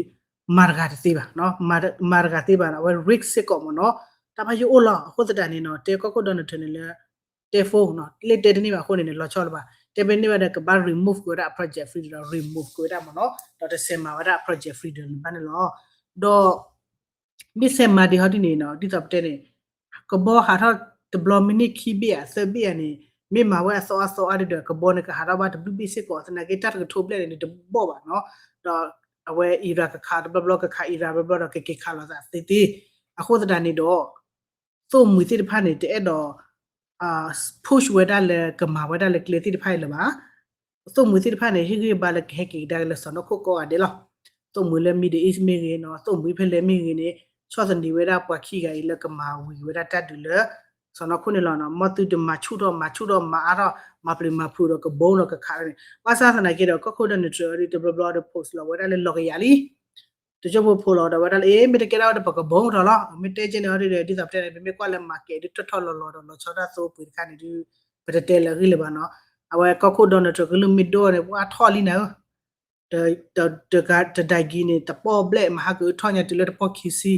မၤတဂၤတသ့ဘၣ်, မၤတဂၤသ့ဘၣ်နီၤ, အဝဲ risk စ့ၢ်ကီးမ့ၢ်နီၤ, တၢ်ဘၣ်ယိၣ်အိၣ်လီၤ. အဃိသတးန့ၣ်နီၤ တဲကီၢ်ခိၣ် Donald Trump န့ၣ်လၢ တဲဖိနီၤ, လၢတဲတန့ၢ်ဘၣ်အဃိန့ၣ်န့ၣ် လီၤဆီလၢၤဘၣ်. တဲမ့ၢ်န့ၢ်ဘၣ်ဒီး ကဘၣ် remove ကွံာ်ဝဲဒၣ် Project Freedom ဒီး remove ကွံာ်ဝဲဒၣ်မ့ၢ်နီၤ, ဒီးတဆဲးမၤဝဲဒၣ် Project Freedom လၢၤဘၣ်န့ၣ်လီၤ. ဒီး မ့ၢ်ဆဲးမၤဒ်ဟီဒ်န့ၣ်နီၤ ဒ်သိးပတဲန့ၣ် ကဘီဟးထီၣ်တဘျီမ့ၢ်န့ၢ်ခံဘ့ၣ်ဧါ သၢဘ့ၣ်ဧါန့ၣ် မ့ၢ်မၤဝဲအသီအသီအါဒ်ဒီး ကဘီန့ၣ်ကဟးထီၣ်ဘၣ်တဘျုးဘ့ၣ်စ့ၢ်ကီး သနာ်က့တၢ်တကထိဘျဲၣ်န့ၣ် တဘီၣ်ဘၣ်နီၤ. ဒီးအဝဲ Iran ကခးတဘျီဘျီ ကခး Iran ဘျီဘျီဒီး ကက့ၤခးလိာ်သးသ့သ့. အဃိသတးန့ၣ်ဒီး သိၣ်မှံၤသ့ၣ်တဖၣ်န့ၣ် တအဲၣ်ဒိး push ဝဲဒၣ်လၢကမၤဝဲဒၣ်လၢကျဲသ့ၣ်တဖၣ်အံၤလၢၤဘၣ်. သိၣ်မှံၤသ့ၣ်တဖၣ်န့ၣ် ဟ့ၣ်ဂံၢ်ဘါလၢကဟဲက့ၤကဒါက့ၤလၢစီၢ်နီၤခိၣ်ကိးဂၤဒဲးလီၤ. သိၣ်မှံၤလၢ Middle East မ့ၢ်ဂ့ၤနီၤ, သိၣ်မှံၤဖဲလဲၣ်မ့ၢ်ဂ့ၤန့ၣ် ဆီၣ်သနံးဝဲဒၣ်ပှၤခံဂၤအံၤလၢကမၤဝံၤဝဲဒၣ်တၢ်ဒုးလၢ စီၢ်နီၤခိၣ်န့ၣ်လီၤနီၤ. မ်သုတမၤဆူၣ်ထီၣ် မၤဆူၣ်ထီၣ် မၤအါထီၣ် မၤပျံၤမၤဖုးဒီးကဘီဒီးကခးန့ၣ် ဘၣ်ဆၣ်သနာ်က့ဒီး ကီၢ်ခိၣ် Donald Trump အံၤတဘျီဘျီဒီး post လီၤဝဲဒၣ်လၢလီၤကယၤလံ တကၠိဖိဖိလီၤဒီးဝဲဒၣ်လၢ အ့ မ့ၢ်တကဲထီၣ်ဝဲဒီးပကဘီထီၣ်လီၤ. မ့ၢ်တဲကဲန့ၣ်အီၤဒ်ဒီး ဒ်သိးပတဲန့ၣ် ပမ့ၢ်ကွၢ်လၢ market ဒ်ထီၣ်ထီၣ်လီၤလီၤဒီးလီၤဆီဒၣ်သိပှ့ၤတခါန့ၣ်ဒုး ပတတဲလၢအဂ့ၢ်လၢၤဘၣ်နီၤ. အဝဲကီၢ်ခိၣ် Donald Trump ကလုၢ်မ့ၢ်ဒိၣ်န့ၣ် ပှၤထီၣ်လံနၤဧၢ တဒၣ်ကံန့ၣ် တပီၢ်ဘျဲၣ် မဟါကထီၣ်ညါတုၤလၢတပီၢ်ခံဆံ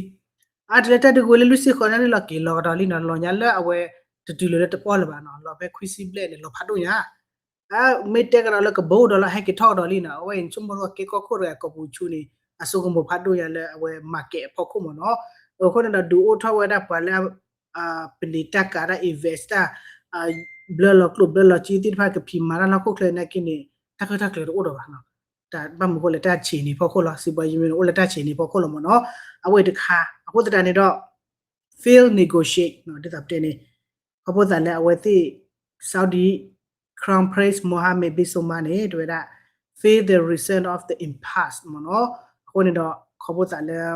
အါ တုၤလၢတၢ်ဒုးကဝဲၤလၢလွံၢ်ဆံဃီနၣ်ရံၣ်လီၤ က့ၤလီၤကဒီးလံနီၤ. လီၤညါလၢအဝဲ တတုၤလၢလၢတပီၢ်လၢၤဘၣ်နီၤ. လီၤဖဲခွံဆံဘျဲၣ်န့ၣ် လီၤဖးဒိၣ်ညါ အမ့ၢ်တဲကဒီးလၢကဘီဒိၣ်လီၤ ဟဲက့ၤထီၣ်ကဒီးလံနီၤ. အဝဲအံၤဆိကမိၣ်ထီၣ်ကဲကီၢ်ခိၣ်တဂၤကိာ်ပူၤဆူန့ၣ် အဆိကမိၣ်ဖးဒိၣ်ညါလၢအဝဲ market အဖီခိၣ်မ့ၢ်နီၤ. အဃိန့ၣ်ဒီး ဒုးအိၣ်ထီၣ်ဝဲဒၣ်ပှၤလၢ ပလံၤတၢ်ကးတၢ် invest တၢ် ဘျၢလီၤကျိၣ်ဘျၢလီၤစ့သ့ၣ်တဖၣ် ကဖံးမၤတၢ်လၢဟီၣ်ခိၣ်ချၢနာ်က့န့ၣ် တၢ်ဃၢတၢ်ကျၢၤတအိၣ်ဒီးဘၣ်နီၤ. တၢ်ဘၣ်မနုၤဃိလဲၣ် တၢ်ဆံးန့ၣ်ဖီခိၣ်လီၤ. စံးဘီယံမ့ၢ်န့ၣ် အိၣ်လၢတၢ်ဆံးန့ၣ်ဖီခိၣ်လီၤမ့ၢ်နီၤ. အဝဲတခါ အဃိသတးန့ၣ်ဒီး fail negotiate နီၤ ဒ်သိးပတဲန့ၣ် ခီဖျိသးလၢအဝဲသ့ၣ် Saudi Crown Prince Mohammed bin Salman န့ၣ် တဲဝဲဒၣ် feel the result of the impasse မ့ၢ်နီၤ. အဃိန့ၣ်ဒီး ခီဖျိသးလၢ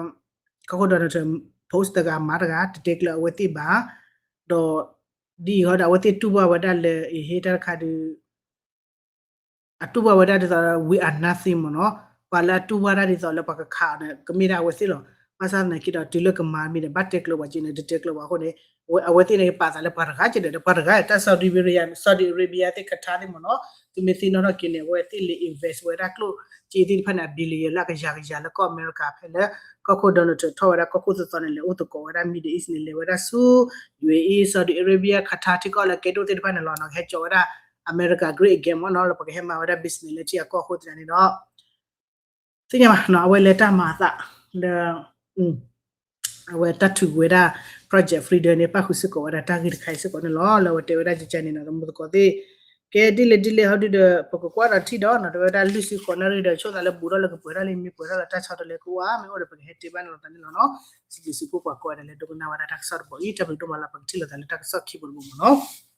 ကီၢ်ခိၣ် Donald Trump post တဂၤမၤတဂၤ တတဲကျၢၤအဝဲသ့ၣ်ဘၣ်. ဒီး ဒ်အံၤဟီဒီး အဝဲသ့ၣ်တူၢ်ဘၣ်ဝဲဒၣ်လၢ အဟ့ၣ်တၢ်တခါဒီး အတူၢ်ဘၣ်ဝဲဒၣ်ဒ်သိး we are nothing မ့ၢ်နီၤ. ပှၤလၢအတူၢ်ဘၣ်တၢ်ဒ်သိးလၢပှၤကခးအီၤန့ၣ် ကမ့ၢ်ဒၣ်အဝဲသ့ၣ်လီၤ. ဘၣ်ဆၣ်သနာ်က့ဒီး တုၤလၢကမၤမံၤဒီး ဘၣ်တဲကျၢၤပှၤက့န့ၣ် တတဲကျၢၤပှၤအဃိန့ၣ် အဝဲသ့ၣ်န့ၣ် ပာ်သးလၢပှၤတဂၤက့ဒီး ပှၤတဂၤ တၢ် Saudi Arabia, Saudi Arabia သ့ၣ် Qatar သ့ၣ်မ့ၢ်နီၤ သုမ့ၢ်သ့ၣ်နီၣ်ထီၣ်က့န့ၣ် အဝဲသ့ၣ်လဲၤ invest ဝဲဒၣ်ကျိၣ်စ့သ့ၣ်တဖၣ်န့ၣ် အ billion လၢကယၤကယၤလၢကီၢ်အမဲရကၤဖဲလၢ ကီၢ်ခိၣ် Donald Trump ထီၣ်ဝဲဒၣ်ကီၢ်ခိၣ်သီသီန့ၣ် လဲၤအိၣ်သကိးဝဲဒၣ် Middle East န့ၣ် လဲၤဝဲဒၣ်ဆူ ယူၣ်အ့ Saudi Arabia, Qatar ထံကီၢ်လၢကဲဒိၣ်သ့ၣ်တဖၣ်န့ၣ်လီၤနီၤ ကဟဲကၠီဝဲဒၣ် အမဲရကၤ great again မ့ၢ်နီၤ လၢပကဟဲမၤဝဲဒၣ် business လၢထံအကီၢ်အဃိသတးန့ၣ်ဒီး သ့ၣ်ညါဘၣ်နီၤ အဝဲလဲၤတၢ်မၤအသးလၢ အဝဲတၢ်ထုးကွံာ်ဝဲဒၣ် Project Freedom န့ၣ် ပၣ်ဃုာ်စ့ၢ်ကီးဝဲဒၣ်တၢ်ဂ့ၢ်တခါအံၤစ့ၢ်ကီးန့ၣ်လီၤ. လၢအဝဲတဲဝဲဒၣ်ကကန့ၣ်နီၤ တမူသကိးသ့ၣ် ကဲဒ်လဲၣ်ဒ်လဲၣ်ဟီဒုဒီး ပကကွၢ်ဒီးထံၣ်ဒီးနီၤ တဲဝဲဒၣ်လွံၢ်ဆံဃိးနၣ်ရံၣ်ဒီး ဆိသးလၢဘူးထီၣ်လၢကပှဲၤထီၣ်လံ မ့ၢ်ပှဲၤထီၣ်လၢတၢ်ဆီတလဲကအိၣ်ဧါ မ့ၢ်အိၣ်ဒီးပကဟဲတဲဘၣ်န့ၣ်လီၤသးန့ၣ်လီၤနီၤ. စံးဘျုးစံးဖှိၣ်ပှၤကိးဂၤဒဲးလၢဒိကနၣ်ဝဲဒၣ်တၢ်ကစီၣ်တဘီအံၤ တၢ်ဘျုးဒိၣ်မးလၢပကထံၣ်လိာ်သးလၢတၢ်ကစီၣ်ခံဘိတဘိမ့ၢ်နီၤ.